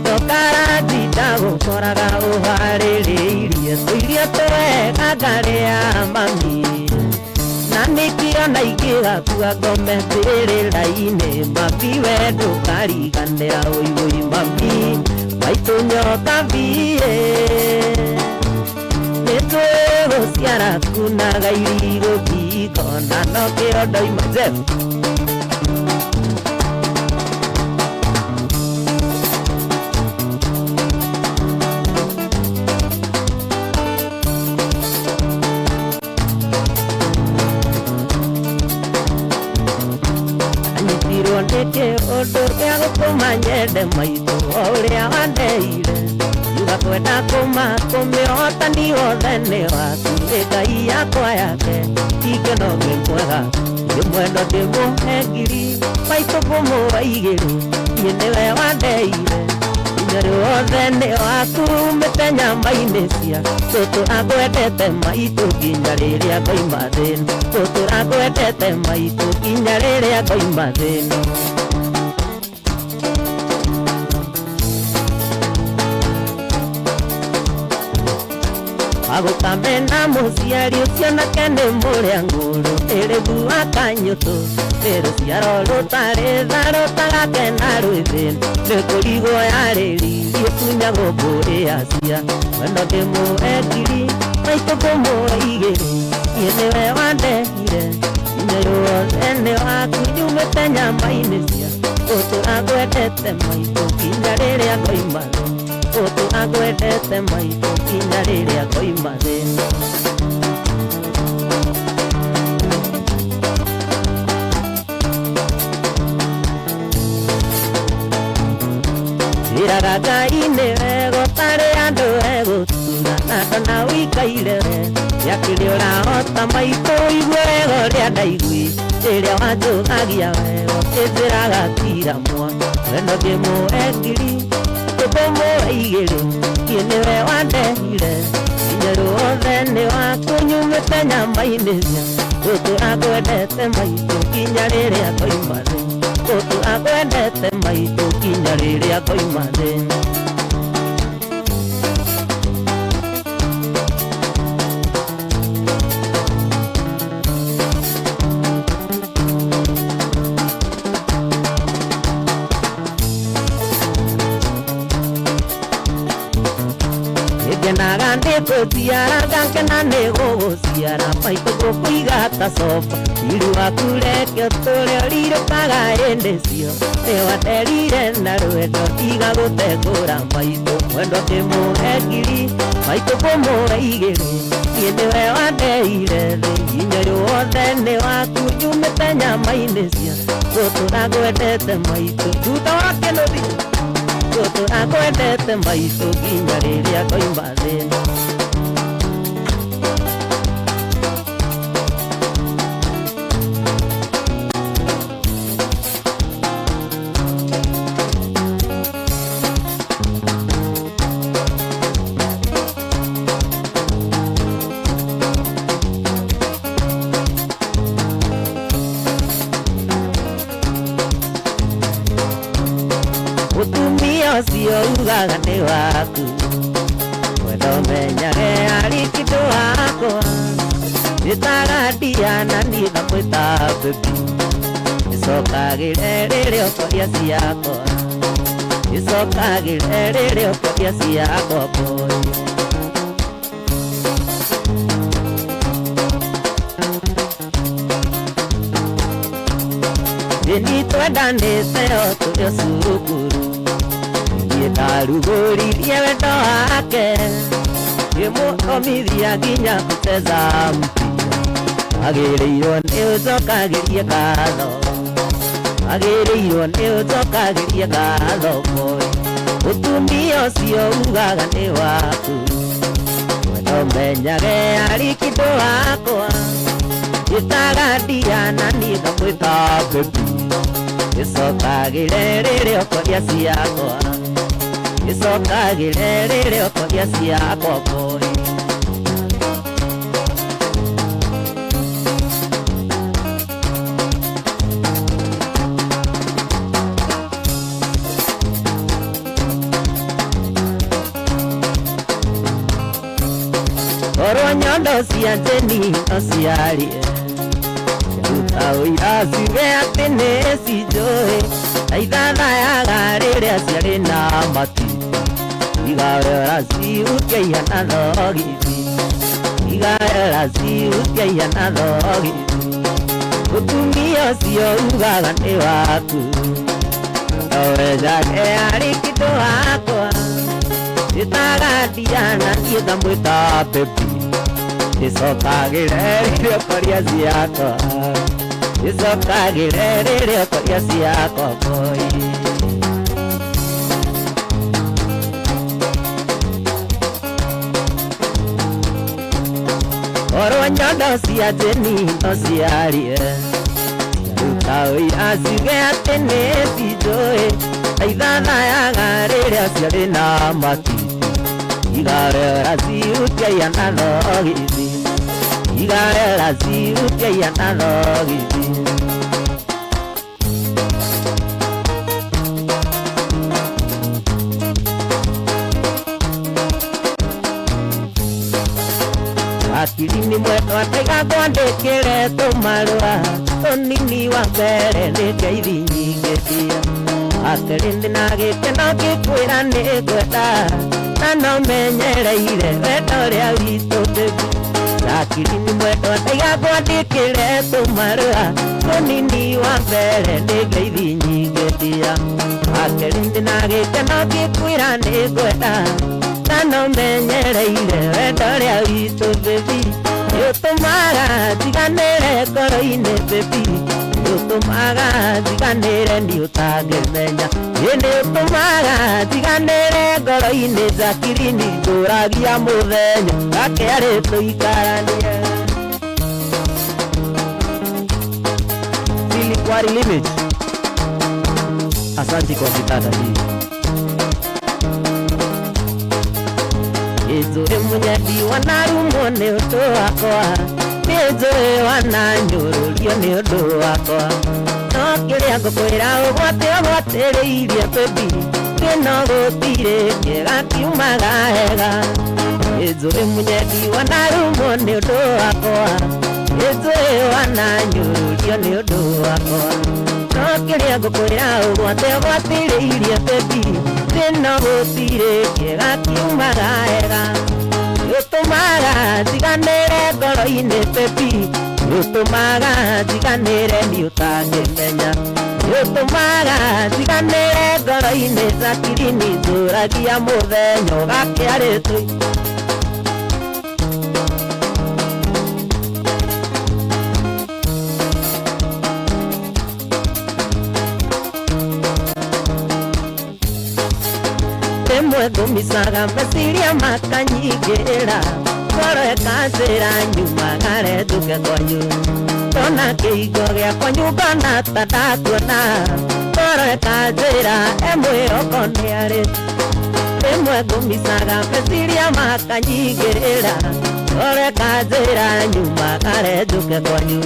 ndũkarathi ndagũkoraga ũharĩrĩirie tũirio twega ngarĩa mami na nĩkĩo naingĩgakua ngome mbĩrĩra-inĩ mami we ndũkariganĩra ũiũi mami maitũ nyoka biĩ nĩtwĩgũciara kunaga irigũ ngingo na nokĩo ndoima Jeff. Anyitirwo nĩ kĩũndũ gĩa gũtũma nyende maitũ o ũrĩa wandeire yuga kwenda kũmĩhotani wothe nĩ waku nĩ Ngai yakwa yake ingĩno nĩ mwega ndĩmwendo ndĩmũhe ngiri maitũ ngũmũhe igĩrĩ niĩ nĩwe wandeire inya wothe nĩ waku umĩte nyama-inĩ cia tũtũ akwendete maitũ nginya rĩrĩa ngoima thĩna tũtũ akwendete maitũ nginya rĩrĩa ngoima thĩna. Agũkamena mũciari ũcio nake nĩ mũrĩa ngũrũ ĩrĩgu akanyũtũ nĩ rũciaro rũtarĩ tha rũtagakena rwĩ thĩna nĩ kũrigwo yarĩririe ĩtunyagwo mbũrĩ yacia wendo ndĩmũhe ngiri maitũ ngũmũhe igĩrĩ niĩ nĩwe wandehire inya ruothe nĩ waku nyumĩte nyama-inĩ cia tũtũ akwendete maitũ nginya rĩrĩa ngoima thĩ tũtũ akwendete maitũ nginya rĩrĩa ngoima thĩ. Njĩraga Ngai nĩ wega ũtarĩ andũ egũtura na ndona ũikaire we gĩakĩrĩ ũrahota maitũ ũigue wega ũrĩa ndaigui rĩrĩa wanjũgagia wega ũkĩnjĩraga kira mwa wendo ndĩmũhe ngiri tũkũmũhe igĩrĩ niĩ nĩwe wandehire inya ruothe nĩ waku nyumĩte nyama-inĩ cia tũtũ akwendete maitũ nginya rĩrĩa ngoima thĩ tũtũ akwendete maitũ nginya rĩrĩa ngoima thĩ. Ngenaga nĩ gũciara ngakena nĩ gũgũciara maitũ ngũkũiga ta sofa riru waku reke ũtũre ũrirũkaga hĩndĩ cio nĩ wanderire na rwendo tiga gũtengũra maitũ mwendo ndĩmũhe ngiri maitũ ngũmũhe igĩrĩ niĩ nĩwe wandeire thĩ inya ruothe nĩ waku nyumĩte nyama-inĩ cia tũtũ akwendete maitũ thutha wa kĩnũthi tũtũ akwendete maitũ nginya rĩrĩa ngoima thĩ. Mũtumia ũcio ugaga nĩ waku wendo menyage arĩ kĩndũ wakwa njĩtaga Diana niĩ ngamwĩta baby ĩcokagĩre rĩrĩa ũkoria ciakwa ĩcokagĩre rĩrĩa ũkoria ciakwa boy. Thĩ twendanĩte o tũrĩ o cukuru niĩ ndarugũririe wendo wake ngĩmũthomithia nginya gũcheza mpira wagĩrĩirwo nĩ ũcokagĩrie ngatho wagĩrĩirwo nĩ ũcokagĩrie ngatho boy mũtumia ũcio ugaga nĩ waku wendo menyage arĩ kĩndũ wakwa njĩtaga Diana niĩ ngamwĩta baby ĩcokagĩre rĩrĩa ũkoria ciakwa Gĩcokagĩre rĩrĩa ũkoria ciakwa boy. Korwo nyondo cia Jeni no ciarie, ciaruta ũira ciuge atĩ nĩ cinjũĩ, na ithathayaga rĩrĩa ciarĩ na matiti. Tiga we ũracihutia ihana thogithi, tiga we ũracihutia ihana thogithi. Mũtumia ũcio ugaga nĩ waku, nowe njage arĩ kĩndũ wakwa. Njĩtaga Diana niĩ ngamwĩta baby, gĩcokagĩre rĩrĩa ũkoria ciakwa, gĩcokagĩre rĩrĩa ũkoria ciakwa boy. Korwo nyondo cia Jeni no ciarie, ciaruta ũira ciuge atĩ nĩ cinjũĩ, na ithathayaga rĩrĩa ciarĩ na matiti. Tiga we ũracihutia ihana thogithi, tiga we ũracihutia ihana thogithi. Hakiri nĩ mwendwa ndaiga ngwandĩkĩre tũmarũa, ũnini wa mbere nĩ ngeithi nyingĩ cia. Hakiri ndĩ na gĩkeno ngĩkwĩra nĩ ngwenda, na no menyereire wendo ũrĩa witũ baby. Hakiri nĩ mwendwa ndaiga ngwandĩkĩre tũmarũa, ũnini wa mbere nĩ ngeithi nyingĩ cia. Hakiri ndĩ na gĩkeno ngĩkwĩra nĩ ngwenda, na no menyereire wendo ũrĩa witũ baby. Nĩũtũmaga njiganĩre ngoro-inĩ baby, nĩũtũmaga njiganĩre niĩ ũtangĩmenya. Ĩ nĩũtũmaga njiganĩre ngoro-inĩ Jacqueline, njũragia mũthenya gakĩarĩ tũikaranie. Silikwari Limit. Asante kwa kitanda hii. Nĩnjũĩ mũnyendi wanarumwo nĩ ũndũ wakwa, nĩnjũĩ wananyũrũrio nĩ ũndũ wakwa. No kĩrĩa ngũkwĩra ũgwate ũgwatĩrĩirie baby, kĩno gũtirĩ kĩega kiumaga hega. Nĩnjũĩ mũnyendi wanarumwo nĩ ũndũ wakwa, nĩnjũĩ wananyũrũrio nĩ ũndũ wakwa. No kĩrĩa ngũkwĩra ũgwate ũgwatĩrĩirie baby, kĩno gũtirĩ kĩega kiumaga hega. Nĩũtũmaga njiganĩre ngoro-inĩ baby, nĩũtũmaga njiganĩre niĩ ũtangĩmenya. Nĩũtũmaga njiganĩre ngoro-inĩ Jacqueline, njũragia mũthenya ũgakĩarĩ tũi. Rĩmwe ngũmicaga meciria makanyingĩra, ngoro ĩkanjĩra nyumagare njũke kwanyu. Ndona kĩhingo gĩakwa ngona ta ndakuona, ngoro ĩkanjĩra e mwĩhoko nĩarĩ. Rĩmwe ngũmicaga meciria makanyingĩra, ngoro ĩkanjĩra nyumagare njũke kwanyu.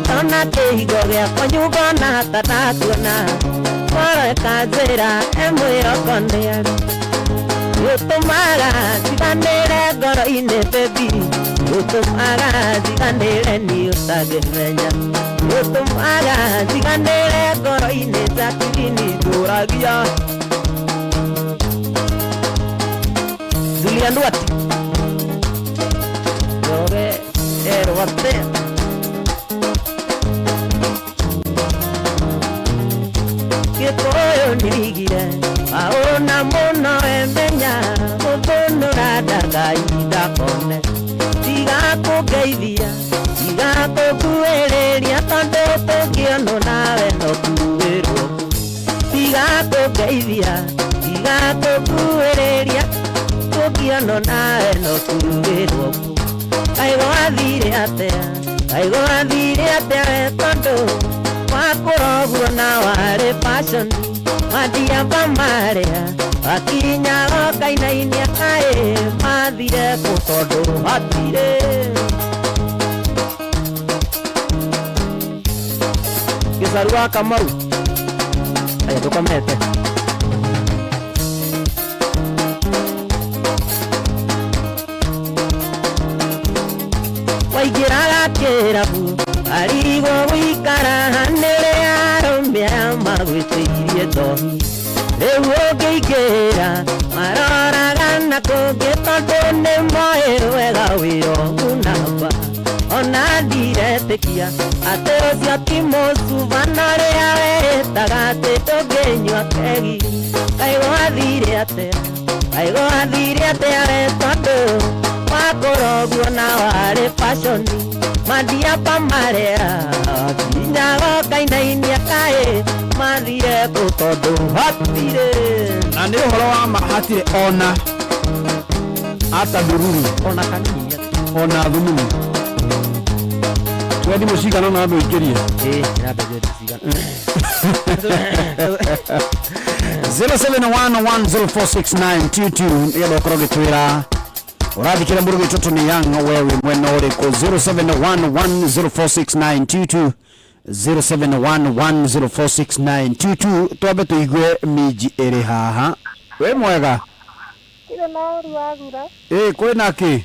Ndona kĩhingo gĩakwa ngona ta ndakuona, ngoro ĩkanjĩra e mwĩhoko nĩarĩ. Nĩũtũmaga njiganĩre ngoro-inĩ baby, nĩũtũmaga njiganĩre niĩ ũtangĩmenya. Nĩũtũmaga njiganĩre ngoro-inĩ Jacqueline, njũragia Julian Duarte. Joge erwate. Gĩkũyũ nĩrigire aona mũno emenya, mũthũnũra ndangai ndakone. Tiga kũngeithia, tiga kũnguhĩrĩria, tondũ tũngĩonwo nawe no kuĩrwo. Tiga kũngeithia, tiga kũnguhĩrĩria, tũngĩonwo nawe no kuĩrwo. Kaĩ gwathire atĩa, kaĩ gwathire atĩa we, tondũ wakũra ũguo na warĩ passion. Madiaba marĩa Akinya okainainia kaĩ Mathire kũ tondũ hatirĩ Gĩcaru wa Kamau Aya tũkomete. Waingĩraga kĩrabu arigwo gũikara nĩrĩa arũme arĩa magwĩtĩirie njohi rĩu ũngĩingĩra maroraga na kũngĩ tondũ nĩ moĩ wega wĩra ũgunamba ona ndiretĩkia atĩ ũcio ti mũcuba na ũrĩa werĩtaga atĩ ndũngĩnyua kegi kaĩ gwathire atĩa kaĩ gwathire atĩa we tondũ wakũrogwo na warĩ baconi mandiaba marĩa nginya gokainainia kaĩ mathire kũ tondũ hatirĩ Na nĩ ũhoro wa ma hatirĩ ona ata ndururu ona kanini atĩ. Ona thumuni twendi mũcigano na andũ ingĩrie. Ĩ ndĩrambĩrĩria cigana. 0711046922 nĩgetha ũkorwo ũgĩtwĩra ũrathikĩra mũrugĩ tũtũ nĩ yang we wĩ mwena ũrĩkũ. 0711046922, 0711046922. Twambe tũigue minji ĩrĩ haha. Wĩ mwega? Tirĩ na ũru wagura. Ĩ kwĩna kĩ?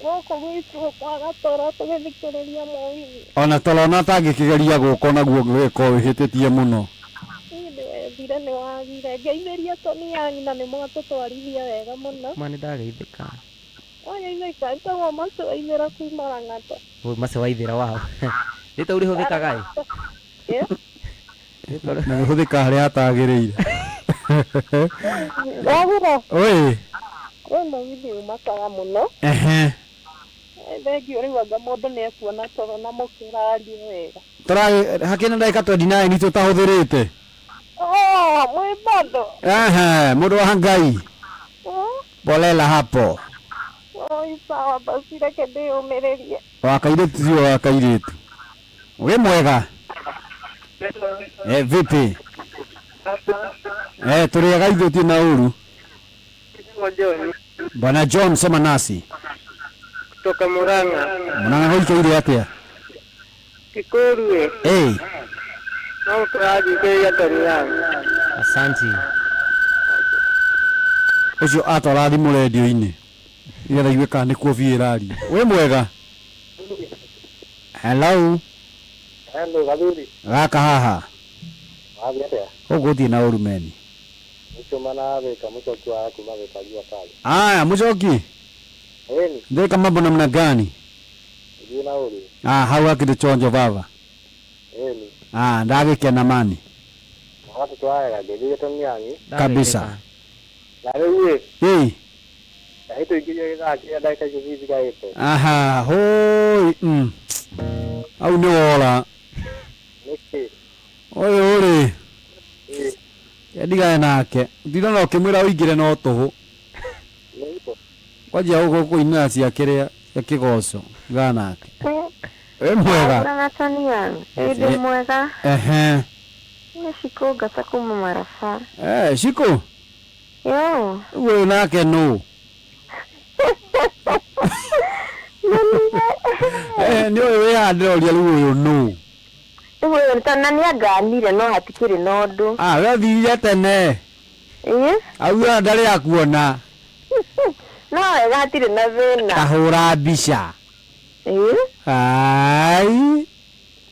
Gũkũ gwitũ kwaga toro tũgĩthikĩrĩria mũgithi. Ona toro atangĩkĩgeria gũka onaguo gĩko wĩhĩtĩtie mũno. Niĩ nĩwethire nĩwagire ngeithĩria Toni yanyu na nĩmwatũtwarithia wega mũno. Ma nĩ ndageithĩka. Wageithĩka ĩtagwo Mace Waithĩra kuma Lang'ata. Ũyũ Mace Waithĩra wao rĩtwa rĩhũthĩkaga ĩ? Ĩ? Na gĩhũthĩka harĩa hatagĩrĩire. Wagura. Oi. Wĩ mũgithi ũmakaga mũno. Ehe. Thengiũ rĩu anga mũndũ nĩekuona toro na mũkĩrarie wega. Tũra hakĩna na ndagĩka 29 tũtahũthĩrĩte. Oh, mwĩ bado. Ehe, mũndũ wa Ngai. Bolela hapo. Oi, sawa basi reke ndĩyũmĩrĩrie. Wa kairĩtu sio wa kairĩtu. Wĩ mwega? Eh, vipi? Eh, tũrĩaga ithuĩ ti na ũru. Bwana John, sema nasi. Kutoka Murang'a. Murang'a gũikaire atĩa? Kikuru ĩ. Eh, No tũrathikĩrĩria Toni yangu. Asanti. Ũcio atwara thimũ rendio-inĩ nĩgetha igue kana nĩkuo biũ ĩraria. Wĩ mwega? Hello. Hello, Gathuri. Gaka haha. Wathiĩ atĩa? Gũkũ gũtirĩ na ũru meni. Mũcuma na Thika mũcoki wa kuma Thika jua kali. Aya, mũcoki. Ĩni, Thika mambo namna gani? ithiĩ na ũru. Ah, hau hakĩrĩ chonjo baba. Ĩni, Ah, ndagĩkena mani. magatũtwarĩra ngĩthiĩ Toni yanyu. Kabisa. Na rĩu ĩ, Ĩ, ndagĩtũingĩria gĩthaa kĩrĩa ndagĩka icio citigarĩte. aha, hoi. Au nĩ wora. Nĩkĩ? Ũyũ rĩ, Ĩ, ndigane nake. Ndinona ũkĩmwĩra ũingĩre no tũhũ. nĩguo. Kwanjia gũkũ kũinĩra cia kĩrĩa cia kĩgoco. Ndigane nake. Wĩ mwega? Na Toni yangu ĩndĩ mwega. Ehe. Nĩ Shiko ngata kuma Maraba. Eh, Shiko. Yo. Rĩu ũyũ nake nũ? Eh, nĩ ũyũ wĩ haha ndĩroria rĩu ũyũ nũ? Rĩu ũyũ na nĩ anganire no hatikĩrĩ na ũndũ. Ah, we athire tene. Ĩ? Auga ndarĩ akuona. No wega hatirĩ na thĩna. Kahũra mbica. Ĩ? Ai.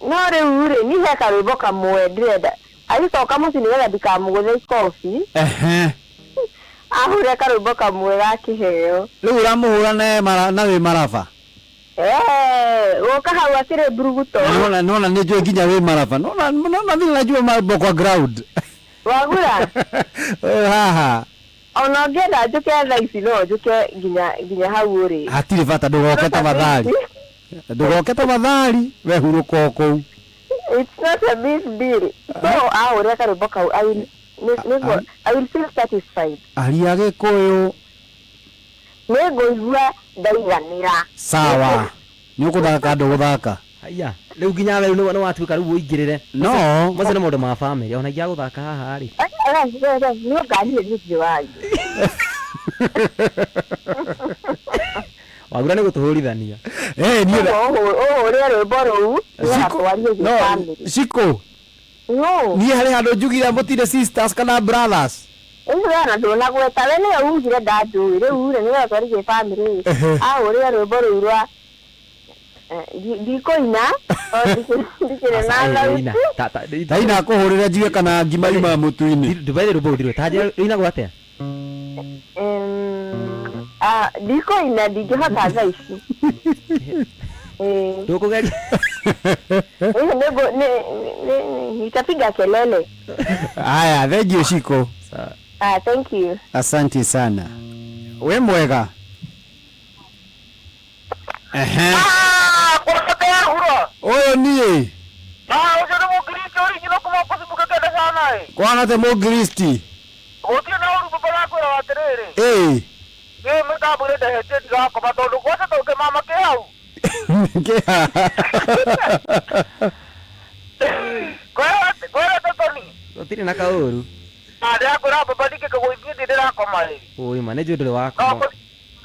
No rĩu rĩ niĩ he karwĩmbo kamwe ndĩrenda agĩcoka mũciĩ nĩgetha ndikamũgũthe ikobi. Ehe. Ahũre karwĩmbo kamwe ga kĩheo. Rĩu ũramũhũra na mara na wĩ maraba. Eh, gũka hau akĩrĩ mburuguto. Nona nona nĩ njũĩ nginya wĩ maraba. Nona nona vile najua mambo kwa ground. Wagura. Wewe haha. Ona ũngĩenda njũke thaa ici no njũke nginya nginya hau ũrĩ. Hatirĩ bata ndũgoke tafadhali. Ndũgoke tafadhali. We hurũka o kũu. It's not a big deal. So ahũre karwĩmbo kau I will, nĩguo I will feel satisfied. Aria Gĩkũyũ. Nĩ ngũigua ndaiganĩra. Sawa. Nĩ ũgũthaka ndũgũthaka. Haya, rĩu nginya we rĩu nĩ watuĩka rĩu ũingĩrĩre. No. Macio nĩ maũndũ ma family ona ingĩaga gũthaka haha rĩ. Nĩ ũnganire niĩ ndirĩ waria. Wagura nĩ gũtũhũrithania. Eh, niĩ Ũhũrĩre rwĩmbo rũu nĩgetha Shiko- twarie no gĩbamĩrĩ. Shiko No. niĩ harĩ handũ njugire mũtirĩ sisters kana brothers. Ũcio ona ndũnagweta we nĩwe ugire ndanjũĩ rĩu rĩ nĩgetha twarie gĩbamĩrĩ. Ehe. Ahũrĩre rwĩmbo rũu rwa ndikũina tondũ ndikĩrĩ na Ina. thauti. Ta ta Taina akũhũrĩre njigue kana ngima yumaga mũtu-inĩ. Dubai rwĩmbo rũthirwe. Ta njĩra rũinagwo atĩa? Ndikũina ndingĩhota thaa ici. Eh, Ndũkũgeria. Hiyo nitapiga kelele. Haya, thank you Shiko. Sawa. Ah, thank you. Asante sana. We mwega. Ehe. Ũyũ niĩ. Ũcio nĩ mũkristo ũrĩ kuma kũcimbuka kenda sana ĩ. Kwana te mũkristi. Gũtirĩ na ũru baba nakwĩra atĩrĩrĩ. Ĩĩ. Niĩ mĩtambo ĩrĩa ndehetie ndirakoma tondũ gwaca tũngĩmama kĩ hau. Kĩha. Kwĩra tũtoni. Gũtirĩ na kaũru. Na ndĩrakwĩra baba ndingĩkũgũithia ndĩ ndĩrakoma ĩ. Ũĩ ma nĩ njũĩ ndũrĩ wakoma.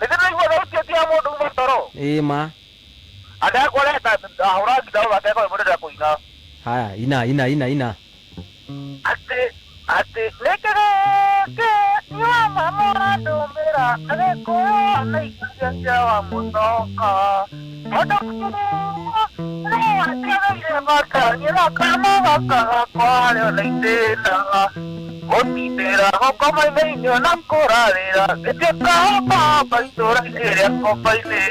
Nĩ ndĩraigua thauti ĩyo ti ya mũndũ uma toro. Ĩ ma. Andakũreta ahũra ngita ũgake kwa mũndũ ndĩra kũina. Haya, ina ina ina ina. Atĩ atĩ nĩkĩgĩkĩ nyua mũrandũmĩra agĩkũyũ na ikia cia wa mũcoka. Tondũ nĩwatigeire bata kama gaka gakwa harĩ ona itĩna. Gũtindĩra gũkoma-inĩ na kũrarĩra ngĩtuĩka baba itũũra-inĩ rĩa koba-inĩ.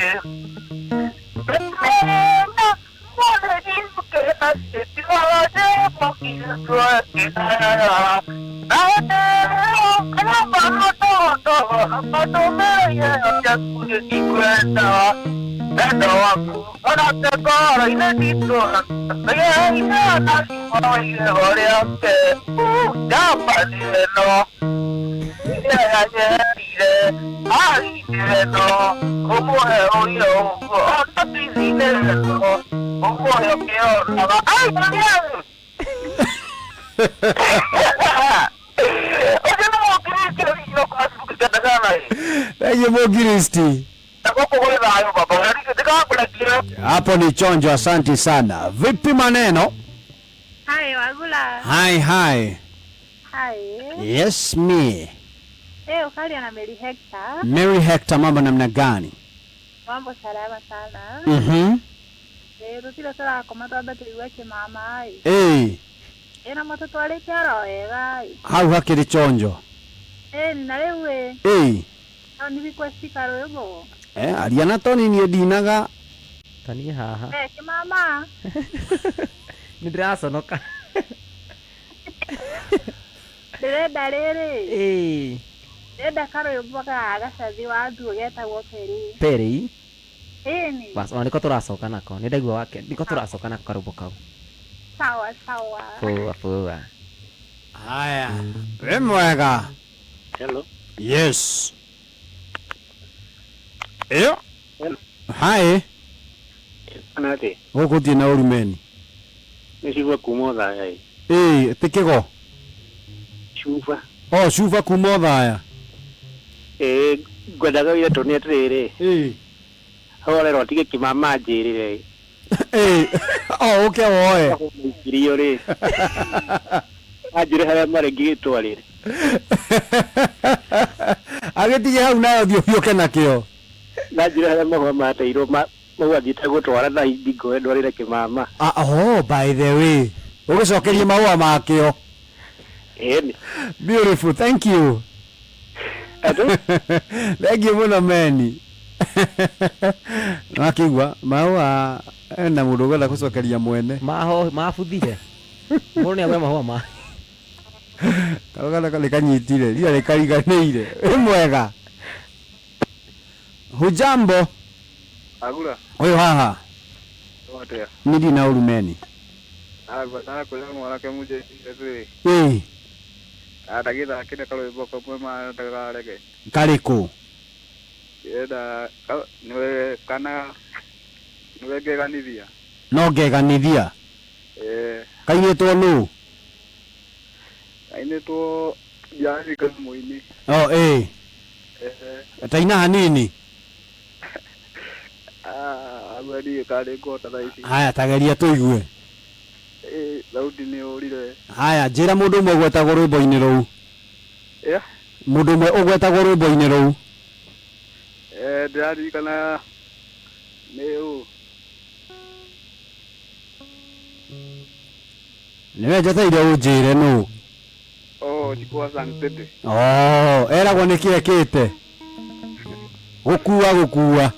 Thank you mũkristi. Hapo ni chonjo, asante sana. Vipi maneno? Hi, Wagula. Hi hi. Hi. Yes me. Eh, ukalia na Mary Hector. Mary Hector, mambo namna gani? Mambo salama sana. Eh, tutire tũrakoma twambe tũigue kĩmama ĩ. Ĩĩ, Ĩ na mũtũtwarĩte oro wega ĩ. hau hakĩrĩ chonjo. Ĩ na rĩu ĩ, Ĩĩ. no nĩ request karwĩmbo. Eh, aria na Tony niĩ ndinaga. Ta niĩ haha. Eh, kĩmama. Nĩ ndĩraconoka. Ndĩrenda rĩrĩ. Ĩĩ. Ndĩrenda karwĩmbo ga gacathi wa Thuo getagwo Peri. Peri. Ĩni. Bas, ona nĩko tũracoka nako. Nĩ ndaigua wake. Nĩko tũracoka nako karwĩmbo kau. Sawa sawa. Poa poa. Haya. We mwega. Hello. Yes. Ĩyo. Hello. Hi. Kana atĩ Gũkũ thiĩ na ũrumeni. nĩ cuba kuma ũthaya ĩ. Ĩĩ, tĩ kĩgo. Cuba. O, cuba kuma ũthaya. Ĩ ngwendaga wĩre tũni atĩrĩrĩ. Ĩĩ. Horerwo atige kĩmama njĩrĩre. Ĩĩ. O, ũke woe. Irio rĩ. Anjĩre harĩa marĩ ngĩgĩtwarĩre. Agĩtige hau nayo thiĩ ũhiũke nakĩo. Na njĩre harĩa mahũa mateirwo mau athiĩte gũtwara na ndingoe ndwarĩre kĩmama. Ah, oh, by the way. Ũgĩcokerie mahũa makĩo. Ĩni. Beautiful, thank you. Atĩ? Thank you mũno meni. Wakĩigua mahũa ena mũndũ ũkwenda gũcokeria mwene. Maho mabuthire. Mũndũ nĩ agũra mahũa ma. Karũgano nĩ kanyitire, ria rĩkariganĩire. Wĩ mwega. Hujambo. Agura. Ũyũ haha. Atĩa? Nĩ ndirĩ na ũrumeni. Ndakwĩra mwanake mũnjĩti atĩrĩ. Ĩĩ. Ndagĩthakĩre karwĩmbo kamwe mandagarege. Karĩkũ? Ndĩrenda nĩwe kana nĩwe ngeganithia. No ngeganithia. Ĩĩ. Kainĩtwo nũ? Ainĩtwo ndiaririkana mũini. Oh, ĩĩ. Taina hanini. Ah, agua ndiũĩ kana nĩngũhota thaa ici. Haya, tageria tũigue. Ĩĩ, thauti nĩ ũrire. Haya, njĩra mũndũ ũmwe ũgwetagwo rwĩmbo-inĩ rũu. Yeah. Mũndũ ũmwe ũgwetagwo rwĩmbo-inĩ rũu. Eh, ndĩraririkana nĩ ũ. Nĩwe njetereire ũnjĩre nũ. Oh, Chiku Hassan Tete. Oh, eragwo nĩkĩ ekĩte? Gũkua gũkua.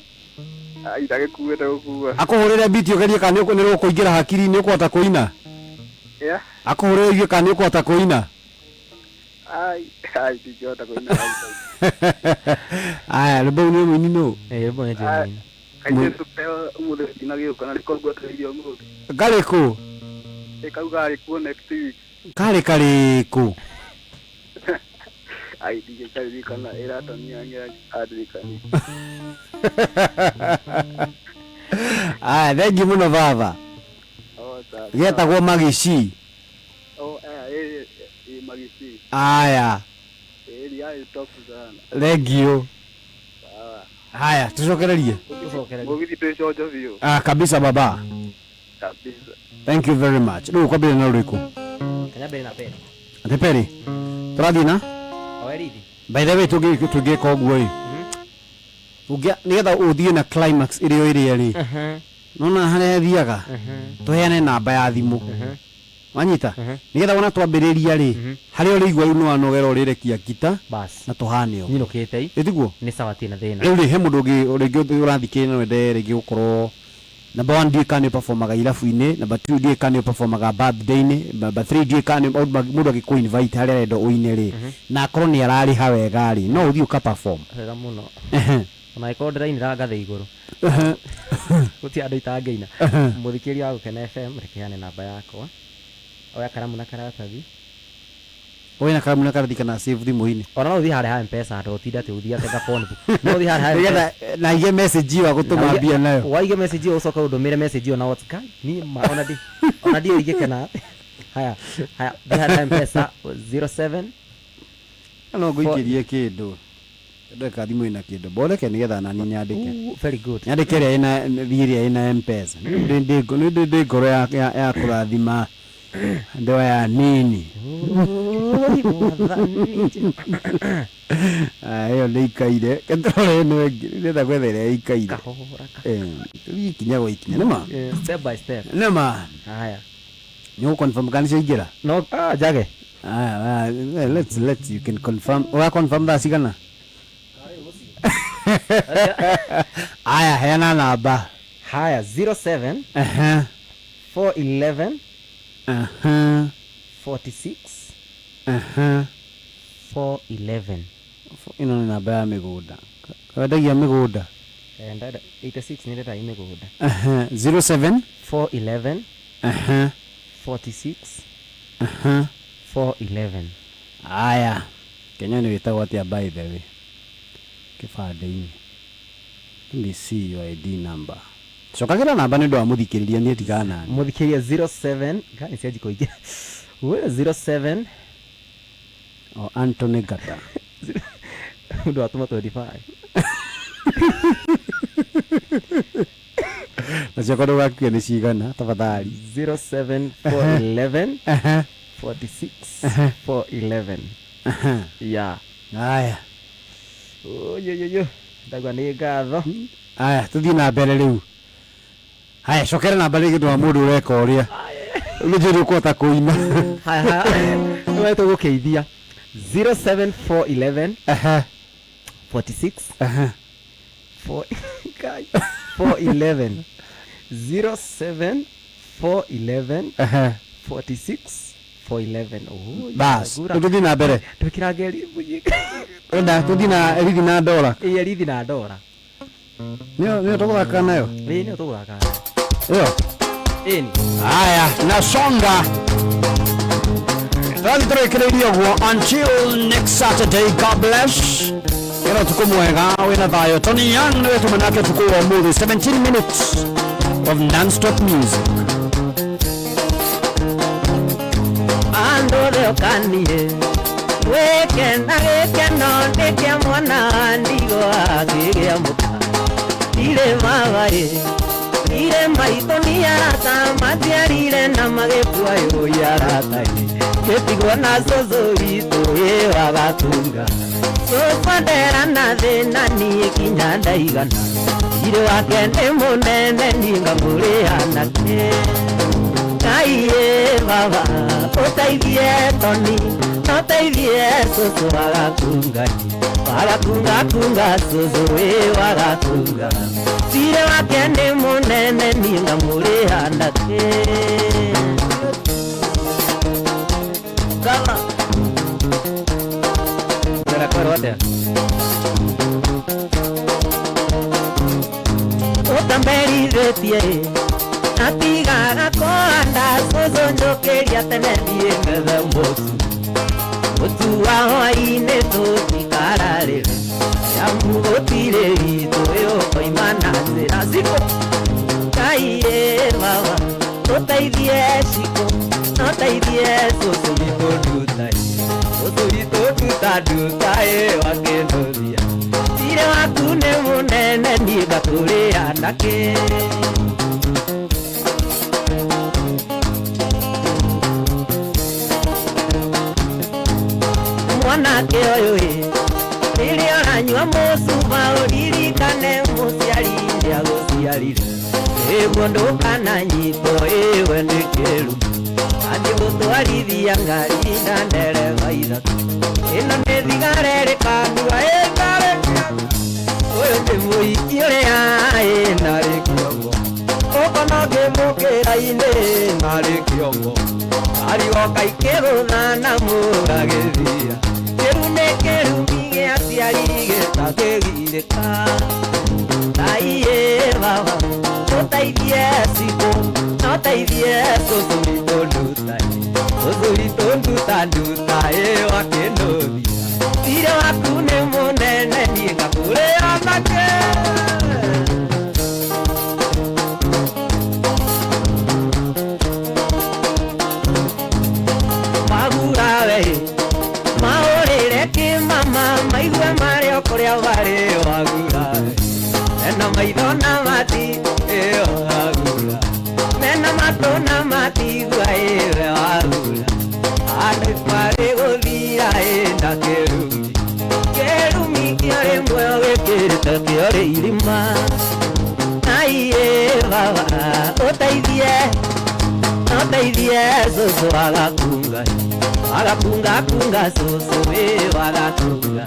Ai, ndagĩkuĩte gũkua. Akũhũrĩre biti ũgerie kana nĩ rũkũingĩra hakiri-inĩ ũkũhota kũina. Yeah. Akũhũrĩre ũigue kana nĩ ũkũhota kũina. Ai, ai, ndingĩhota kũina. Aya, rwĩmbo rũu nĩ mũini nũ? Eh, rwĩmbo nĩ njũĩ mũini. Kairĩtu keo ũmũthĩ ndinagĩũka na nĩko ngwetereire ũmũthĩ. Karĩkũ? Ĩ kau karĩ kuo next week. Karĩ karĩkũ? Ai, ndingĩkaririkana ĩratania andirikani. Aya, thengiũ mũno baba. Oh, sawa. Getagwo Magici. Oh, eh, eh, Magici. Aya, Eh, yarĩ top sana. thengiũ. Sawa. Haya, tucokererie. Mũgithi twĩ conjo biũ. Ah, kabisa baba. Kabisa. Thank you very much. Rĩu ũkwambĩrĩria na rũrĩkũ? Kanya mbere na pere. Atĩ Perĩ? Tũrathiĩ na? O erithi. By the way, tũngĩka ũguo ĩ. Nĩgetha ũthiĩ na climax ĩrĩa ĩrĩa rĩ. Nona harĩa ĩthiaga? Tũheane namba ya thimũ. Wanyita? Nĩgetha wona twambĩrĩria rĩ, harĩa ũrĩigua rĩu nĩwanogera ũrĩrekia ngita Bas. na tũhane ũguo. Nyinũkĩte i. Ĩ tiguo? Nĩ sawa tina thĩna. Rĩu rĩ, he mũndũ ũngĩ rĩngĩ ũrathikĩrĩria no ende rĩngĩ gũkorwo number one ndiũĩ kana nĩ ũperformaga irabu-inĩ, number two ndiũĩ kana nĩ ũperformaga birthday-inĩ, number three ndiũĩ kana nĩ mũndũ angĩkũ invite harĩa arenda ũine rĩ, na akorwo nĩ ararĩha wega rĩ, no ũthiĩ ũka perform. Wega mũno. Ona angĩkorwo ndĩrainĩra ngathĩ igũrũ. Gũtirĩ andũ itangĩina. Mũthikĩrĩria wa Gũkena FM, reke heane namba yakwa. Oya karamu na karatathi. Oya karamu na karatathi kana save thimũ-inĩ. Ona no ũthiĩ harĩa ha M-Pesa handũ ũtinde atĩ ũthiĩ atĩ phone book. No ũthiĩ harĩa ha M-Pesa. Nĩgetha na aige message ĩyo agũtũma mbia nayo. Waige message ĩyo ũcoke ũndũmĩre message ĩyo na WhatsApp. Kai, niĩ ma ona ndi ona ndiũĩ ingĩkena. Haya, haya, thiĩ harĩa ha M-Pesa 07 No ngũikĩrie kĩndũ. Ndeka thimũ ĩna kĩndũ. Boreke nĩgetha nani nyandĩke. Ooh, very good. Nyandĩke ĩrĩa ĩna thiĩ ĩrĩa ĩna M-Pesa. Nĩ ndĩ ngoro ya ya ya kũrathima andũ aya nini. Oi, mwathani. Ah, ĩyo nĩ ikaire. Ketũrore ĩno ĩngĩ. Ndĩrenda gwetha ĩrĩa ĩikaire. Kahora. Eh, tũthiĩ ikinya gwa ikinya. Nĩma? Step by step. Nĩma? Haya. Nĩ ũgũ-confirm kana nĩciaingĩra? No, ah, njage. Ah, ah, let's you can confirm. Ũra confirm thaa cigana? Aya, heana namba. Haya, 07 Aha. 411 Aha. 46 Aha. 411. Ĩno nĩ namba ya mĩgũnda. Wendagia mĩgũnda? Eh, ndada 86 nĩ ndenda mĩgũnda. Aha. 07 411 Aha. 46 Aha. 411. Aya. Kenya nĩ wĩtagwo atĩa by the way? Kĩbandĩ-inĩ. Let me see your ID number. Cokagĩra namba nĩ ũndũ wa mũthikĩrĩria niĩ tigana nani. Mũthikĩrĩria 07 gani cianji kũingĩ. We 07 O Anthony Gata. Mũndũ watũma 25. Na ciakwa ndũgakue nĩ cigana tafadhali. 07 411 Aha. 46 411. Aha. Yeah. Aya. Oyoyoyo. Ndagwa nĩ ngatho. Aya, tũthiĩ na mbere rĩu. Haya, cokera namba rĩngĩ ndwa mũndũ ũreka ũrĩa. Nĩ njũĩ ũkũhota kũina. Haya haya. Nĩ tũgũkĩithia. 07411 Aha. 46 Aha. 4 Guy. 411 07 411 Aha. 46 411. Oh, Bas, ngura. rĩu tũthiĩ na mbere. Twĩkĩra ngeri Enda tũthiĩ na Erithi na Ndora. Ĩ Erithi na Ndora. Nĩyo nĩyo tũgũthaka nayo. Ĩ nĩyo tũgũthaka. Ĩyo. Ĩni. Haya, nasonga. Tũrathiĩ tũrĩkĩrĩirie ũguo until next Saturday. God bless. Ĩra ũtukũ mwega wĩna thayũ. Tony Young nĩwe tuma nake ũtukũ wa ũmũthĩ 17 minutes of non-stop music. Andũ othe ũkanie wĩkena gĩkeno nĩ kĩa mwana ndigwa akĩgĩa mũka ndirĩ mabarĩ ndirĩ maitũ nĩ arata matiarire na magĩkua yũi arata gĩtigwo na cũcũ witũ ĩ wagatunga cũcũ ndera na thĩna niĩ kinya ndaigana irĩ wake nĩ mũnene niĩ ngamũrĩha nakĩ Ngai baba ũteithie Toni ũteithie cũcũ wagakunga wagakunga kunga cũcũ ĩ wagakunga thirĩ wake nĩ mũnene niĩ ngamũrĩha nakĩ Kama Ndĩrakorwo atĩa ũtamberithĩtie atigaga kũhanda cũcũ njũkĩria tene thiĩ ngethe mũtu mũtu wa hwaĩ-inĩ tũtikararĩre amu gũtirĩ ritũ ĩũkoima na njĩra cikũ Ngai ĩ baba ũteithie cikũ ũteithie cũcũ witũ nduta cũcũ witũ nduta nduta ĩ wakĩnũthia thirĩ waku nĩ mũnene niĩ ngakũrĩha nakĩ mwanake ũyũ ĩ rĩrĩa ũranyua mũcuma ũririkane mũciari nĩagũciarire nĩguo ndũkananyitwo ĩwe nĩ kĩrumi athiĩ gũtwarithia ngari na ndereba ithatũ ĩno nĩ thigara ĩrĩ kanua ĩtarĩ ũyũ nĩ mũhiki ũrĩa ĩnarĩ kĩongo ũkona ngĩmũkĩra-inĩ narĩ kĩongo arigoka ikĩgũtha na mũragĩthia kĩru nĩ kĩrumi gĩa aciari gĩtangĩgirĩka Ngai ĩ baba ũteithie cikũ ũteithie cũcũ witũ nduta cũcũ witũ nduta nduta ĩ wakĩnũthia thirĩ waku nĩ mũnene niĩ ngakũrĩha nakĩ Magura we mahũrĩre kĩmama maigue marĩ o kũrĩa marĩ wagura we mena maitho na mati ĩyo wagura mena matũ na matigua ĩwe wagura andũ marĩ gũthira ĩ na kĩrumi kĩrumi kĩorĩ muoyo gĩkĩrĩte kĩorĩ irima Ngai ĩ baba ũteithie ũteithie cũcũ wagakunga wagakunga kunga cũcũ ĩ wagakunga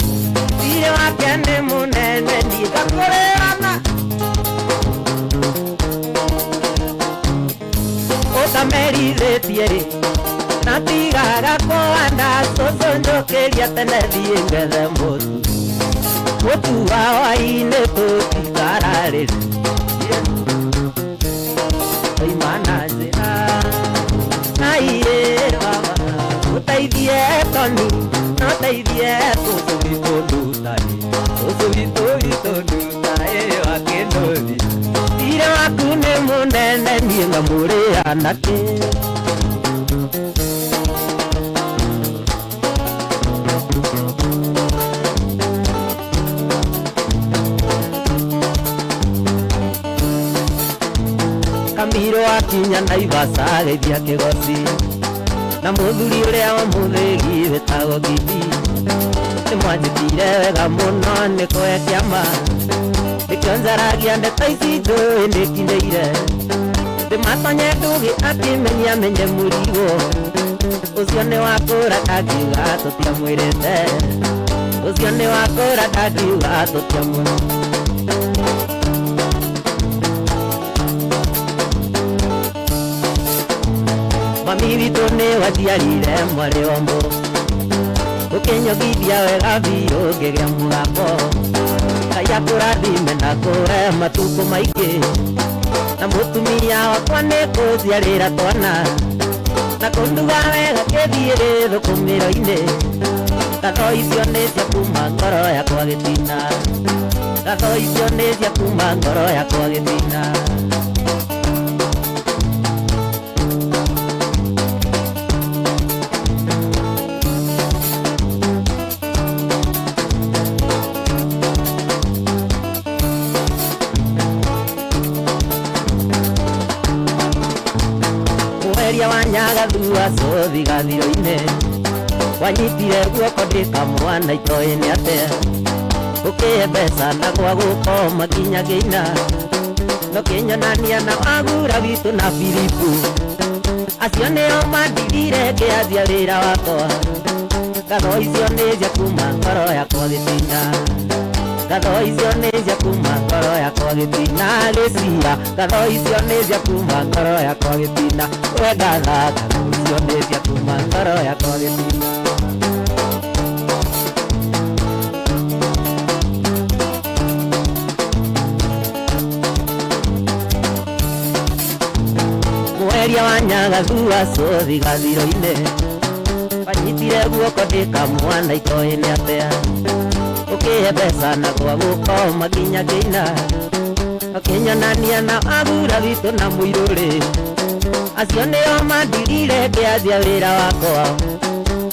thirĩ wake nĩ mũnene niĩ ngakũrĩhana ũtamerithĩtie rĩ na tigaga kũhanda cũcũ njũkĩria tene thiĩ ngethe mũtu mũtu wa hwaĩ-inĩ tũtikararĩre toima na njĩra Ngai ĩ baba ũteithie Toni ũteithie cũcũ witũ nduta cũcũ witũ witũ nduta ĩ wakĩnũthia thirĩ waku nĩ mũnene niĩ ngamũrĩha nakĩ Kamiro akinya Naivasha agĩthia kĩgoci na mũthuri ũrĩa wa mũthĩgi wĩtagwo Gidi nĩ mwanjĩtire wega mũno nĩ kũhe kĩama nĩkĩo njaragia ndeto ici njũĩ nĩkindĩire ndĩmatonye ndũgĩ akĩmenya menye mũrigo ũcio nĩ wakũra ndangiuga tũtiamwĩrĩte ũcio nĩ wakũra ndangiuga tũtiamwĩrĩte Mami witũ nĩ waciarire mwarĩ wa mbũ ũkĩnyongithia wega biũ ngĩgĩa mũgambo Ngai akũrathime na kũhe matukũ maingĩ na mũtumia wakwa nĩ kũnjiarĩra twana na kũnduga wega kĩthiĩ thũkũmĩro-inĩ ngatho icio nĩ cia kuma ngoro yakwa gĩtina ngatho icio nĩ cia kuma ngoro yakwa gĩtina Nyagathua cothi gathiro-inĩ wanyitire guoko ndĩ kamwana itoĩ nĩ atĩa ũkĩhe mbeca na gwa gũkoma nginya ngĩina no kĩnyonania na wagura witũ na Filipu acio nĩo mandigire ngĩanjia wĩra wakwa ngatho icio nĩ cia kuma ngoro yakwa gĩtina ngatho icio nĩ cia kuma ngoro yakwa gĩtina gĩcira ngatho icio nĩ cia kuma ngoro yakwa gĩtina we ngatha ngatho icio nĩ cia kuma ngoro yakwa gĩtina. Mweria wa Nyagathua cothi gathiro-inĩ wanyitire guoko ndĩ kamwana itoĩ nĩ atĩa ũkĩhe mbeca na gwa gũkoma nginya ngĩina ũkĩnyonania na agura witũ na mũirũrĩ acio nĩo mandigire ngĩanjia wĩra wakwa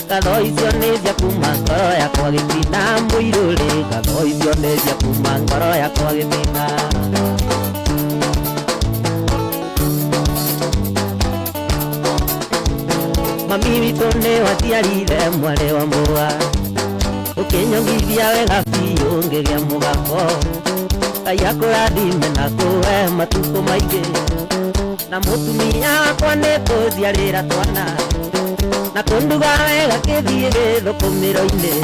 ngatho icio nĩ cia kuma ngoro yakwa gĩtina mũirũrĩ ngatho icio nĩ cia kuma ngoro yakwa gĩtina. Mami witũ nĩ waciarire mwarĩ wa mũa ũkĩnyongithia wega biũ ngĩgĩa mũgako Ngai akũrathime na kũhe matukũ maingĩ na mũtumia wakwa nĩ kũnjiarĩra twana na kũnduga wega kĩthiĩ gĩthũkũmĩro-inĩ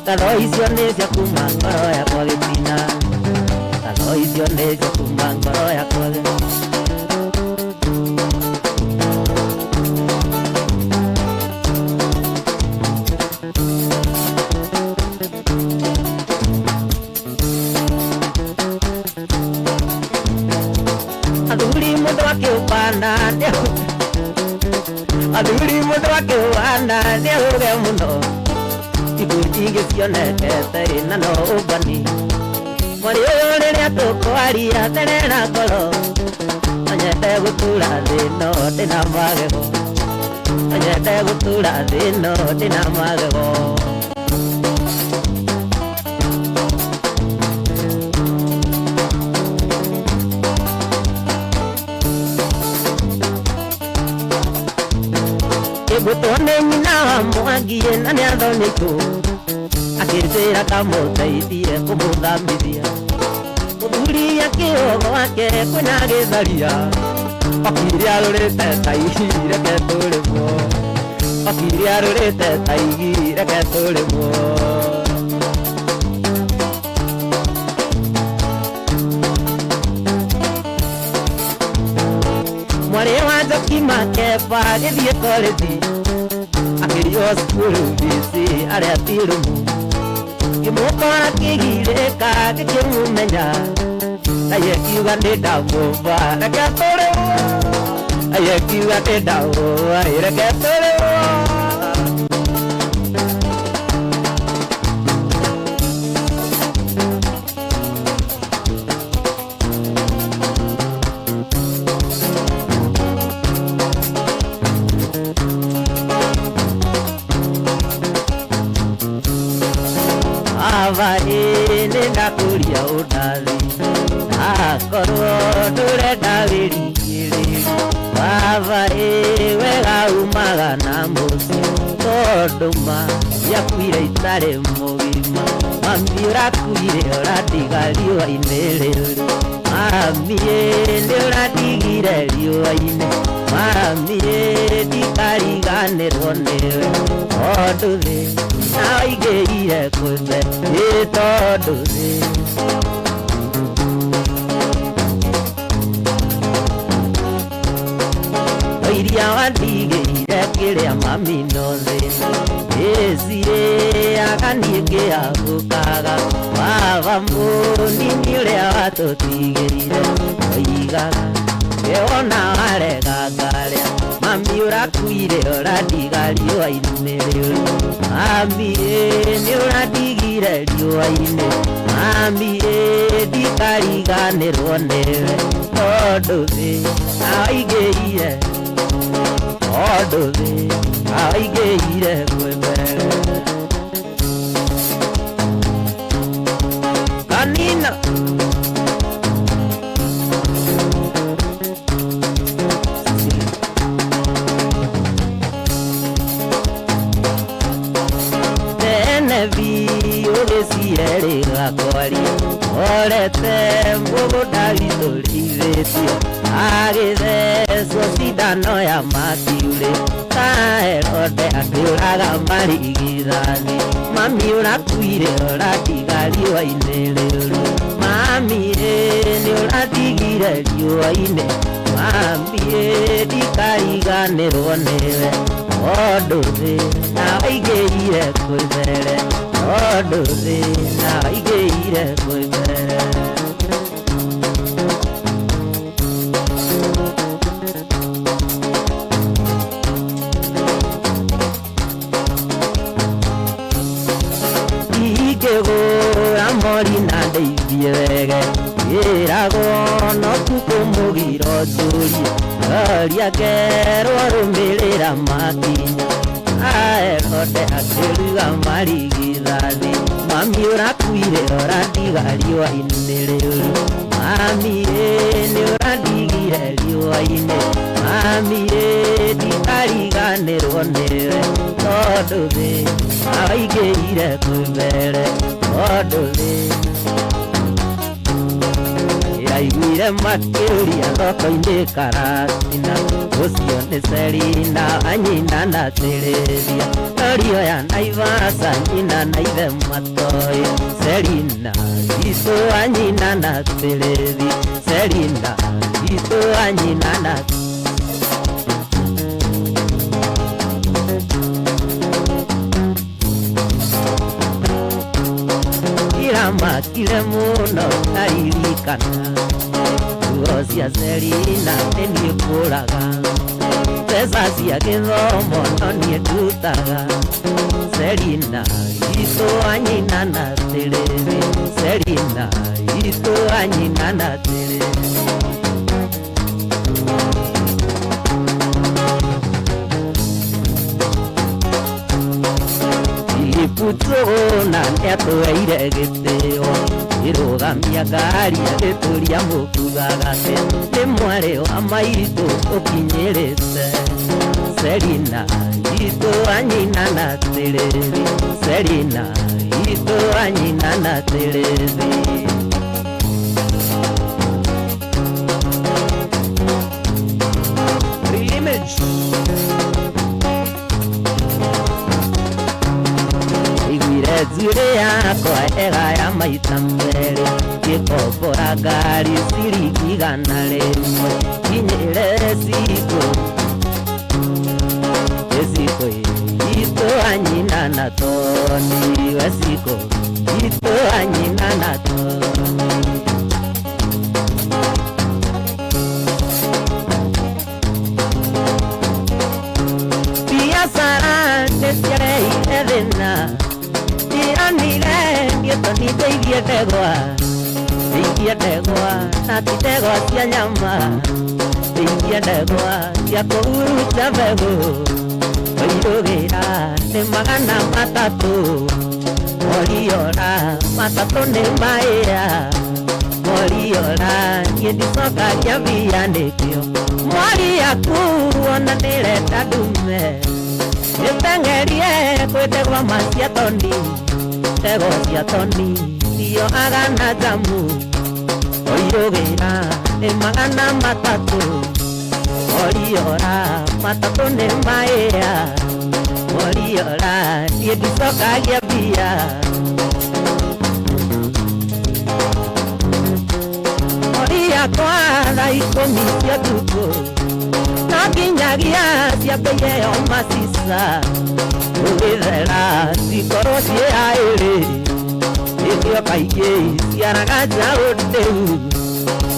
ngatho icio nĩ cia kuma ngoro yakwa gĩtina ngatho icio nĩ cia kuma ngoro yakwa gĩtina. Athuri mũndũ akĩũhana nĩahũge mũno ikuũ nyingĩ cionekete na no ũmbani mwarĩ ũyũ rĩrĩa tũkwaria therera ngoro no nyende gũtura thĩ no ndĩna magego no nyende gũtura thĩ no ndĩna magego. Ngwĩtwo nĩ nyina wa Mwangi na nĩ athonĩtwo akĩnjĩra kamũteithie kũmũthambithia mũthuri akĩũgo gwake kwĩna gĩtharia okire arũrĩte ta igi reke tũrĩmwo okire arũrĩte ta igi reke tũrĩmwo. Mwarĩ wa Njoki Makeba gĩthiĩ korĩthi akĩiywo cukuru bici arĩa ti rumu ngĩmũkora kĩgirĩka gĩkĩmũmenya Ngai akiuga nĩ ndamũmba reke tũrĩmwo Ngai akiuga nĩ ndamũmba reke tũrĩmwo. Nĩ ndakũria ũndathi akorwo ndũrenda wĩrigĩrĩri baba ĩ wega umaga na mũciĩ tondũ ma yakuire itarĩ mũgima mami ũrakuire ũratiga riũa-inĩ rĩrĩ mami ĩ nĩ ũratigire riũa-inĩ mami ĩ ndikariganĩrwo nĩwe tondũ thĩ na waingĩrire kwĩmbe ĩ tondũ thĩ iria wandigĩire kĩrĩa mami no thĩna ĩcirĩaga niĩ ngĩagũkaga baba mũnini ũrĩa watũtigĩire oigaga ĩwona warega ngarĩa mami ũrakuire ũratiga riũa-inĩ rĩrĩ mami ĩ nĩ ũratigire riũa-inĩ mami ĩ ndikariganĩrwo nĩwe tondũ thĩ awaingĩire tondũ thĩ awaingĩire kwĩ mbere kanina. rĩathire rĩgakwaria orete mũgũnda witũ rĩithĩtio agĩthecwo cindano ya makiurĩ ta Herode akĩũraga marigithathi mami ũrakuire ũratiga riũa-inĩ rĩũru mami ĩ nĩ ũratigire riũa-inĩ mami ĩ ndikariganĩrwo nĩwe tondũ thĩ na waingĩrire kwĩ mbere tondũ thĩ na waingĩrire kwĩ mbere. Ingĩgũra mori na ndeithie wege ĩragwo no tukũ mũgiro njũrie ngoria ngerwo rũmĩrĩra makinya Herode akĩruga marigithathi mami ũrakuire ũratiga riũa-inĩ rĩũru mami ĩ nĩ ũrandigire riũa-inĩ mami ĩ ndikariganĩrwo nĩwe tondũ thĩ waingĩrire kwĩ mbere tondũ thĩ iraiguire makĩũria thoko-inĩ Karatina ũcio nĩ Selina anyina na Teresia Torio ya Naivasha nyina na ithe matoĩ Selina itũ anyina na Terethi Selina itũ anyina na Iramakire mũno ndaririkana nguo cia Selina nĩ niĩ ngũraga mbeca cia gĩthomo no niĩ ndutaga Selina itũ anyina na Terethi Selina itũ anyina na Terethi. Iputũna nĩatũheire gĩtĩo ĩrũgamia ngari agĩtũria mũkugaga atĩ nĩ mwarĩ wa maitũ ũkinyĩrĩte Selina itũ anyina na Terethi Selina itũ anyina na Terethi. Real image. Iguire njuĩrĩ yakwa ega ya maita merĩ ngĩkombora ngari ciringi 100 kinyĩre cikũ ĩcikũ itũ anyina na Toni we cikũ itũ anyina na Toni. Biacara nĩ ciareire thĩna ndironire niĩ ndeithie ndegwa ndeithie ndegwa na ti ndegwa cia nyama ndeithie ndegwa cia kũhurunja mbegũ wairũgĩra nĩ 300 moriora 3 nĩ maĩra moriora niĩ ndicokagia mbia nĩkĩo mori yaku ona nĩrenda ndume nĩteng'erie kwĩ ndegwa ma cia Toni ndegwa cia Toni cioaga na njamu oirũgĩra nĩ 300 moriora 3 nĩ maĩra moriora niĩ ndicokagia mbia. Mori yakwa thaa 10 cia ũtukũ no nginyagia ciambĩie yo macica ũgĩthera cikorwo ciĩ aĩrĩ nĩkĩo kaingĩ ciaraga njaũ ndĩu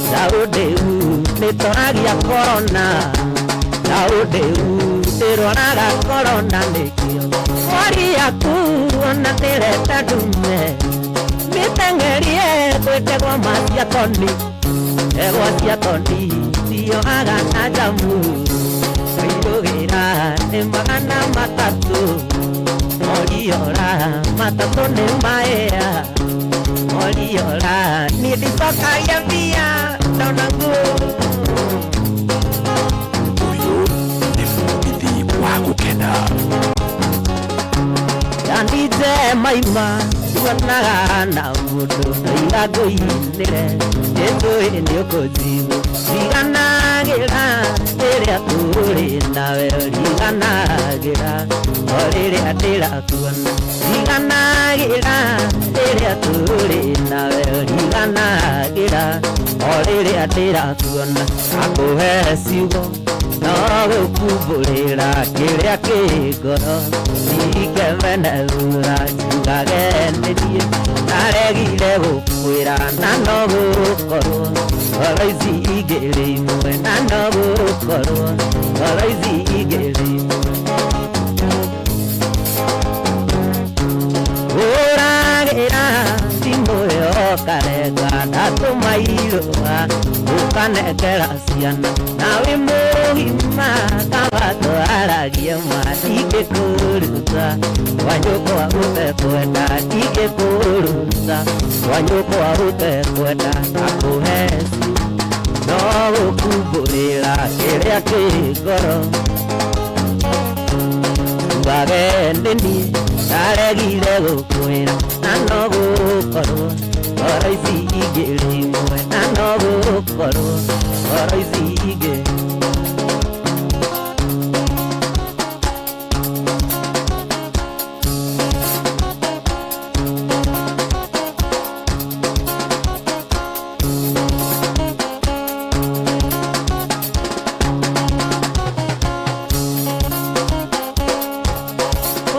njaũ ndĩu nĩtoragia korona njaũ ndĩu ndĩroraga korona nĩkĩo mori yaku ona nĩrenda ndume mĩteng'erie kwĩ ndegwa ma cia Toni ndegwa cia Toni cioaga na njamu wairũgĩra nĩ 300 moriora 3 nĩ maĩra moriora niĩ ndicokagia mbia ndona nguo. Ũyũ nĩ mũgithi wa gũkena. Ndandije maima Ndakuonaga na mũndũ ndoiga ngũinĩre Jesũ nĩ ũkũnjigua riganagĩra rĩrĩa tũrĩ nawe riganagĩra o rĩrĩa ndĩrakuona riganagĩra rĩrĩa tũrĩ nawe riganagĩra o rĩrĩa ndĩrakuona akũhe ciugo no gũkumbũrĩra kĩrĩa kĩ ngoro nikemene thutha njugage nĩ niĩ ndaregire gũkwĩra na no gũkorwo ngoro ici igĩrĩ imwe na no gũkorwo ngoro ici igĩrĩ imwe hũragĩra thimũ ĩyo ũkarega ndatũma irũa ũkanengera ciana na wĩ mũgima kaba twaragie ma ndingĩkũruta wanyũkwa ũtekwenda ndingĩkũruta wanyũkwa ũtekwenda akũhe no gũkumbũrĩra kĩrĩa kĩ ngoro njugage nĩ niĩ ndaregire gũkwĩra na no gũkorwo ngoro ici igĩrĩ imwe na no gũkorwo ngoro ici igĩrĩ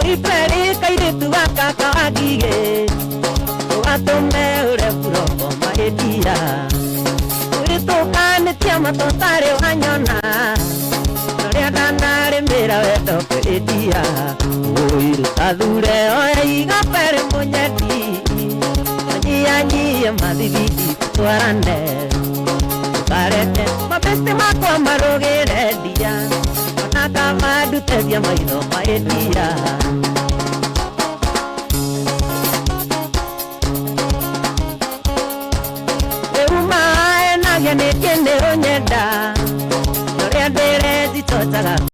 Ipere kairĩtu gaka kawangige ũgatũme ũre buroko mahĩtia ũrĩtũkanĩtie matũtarĩ wanyona ũrĩa ndanarĩmĩra wendo kwĩtia ũiruta thure oya igabere mũnyendi anyihanyihie mathibiti twarane ũkareke mabesti makwa marũgĩre ndia ona kama nduteria maitho mahĩtia.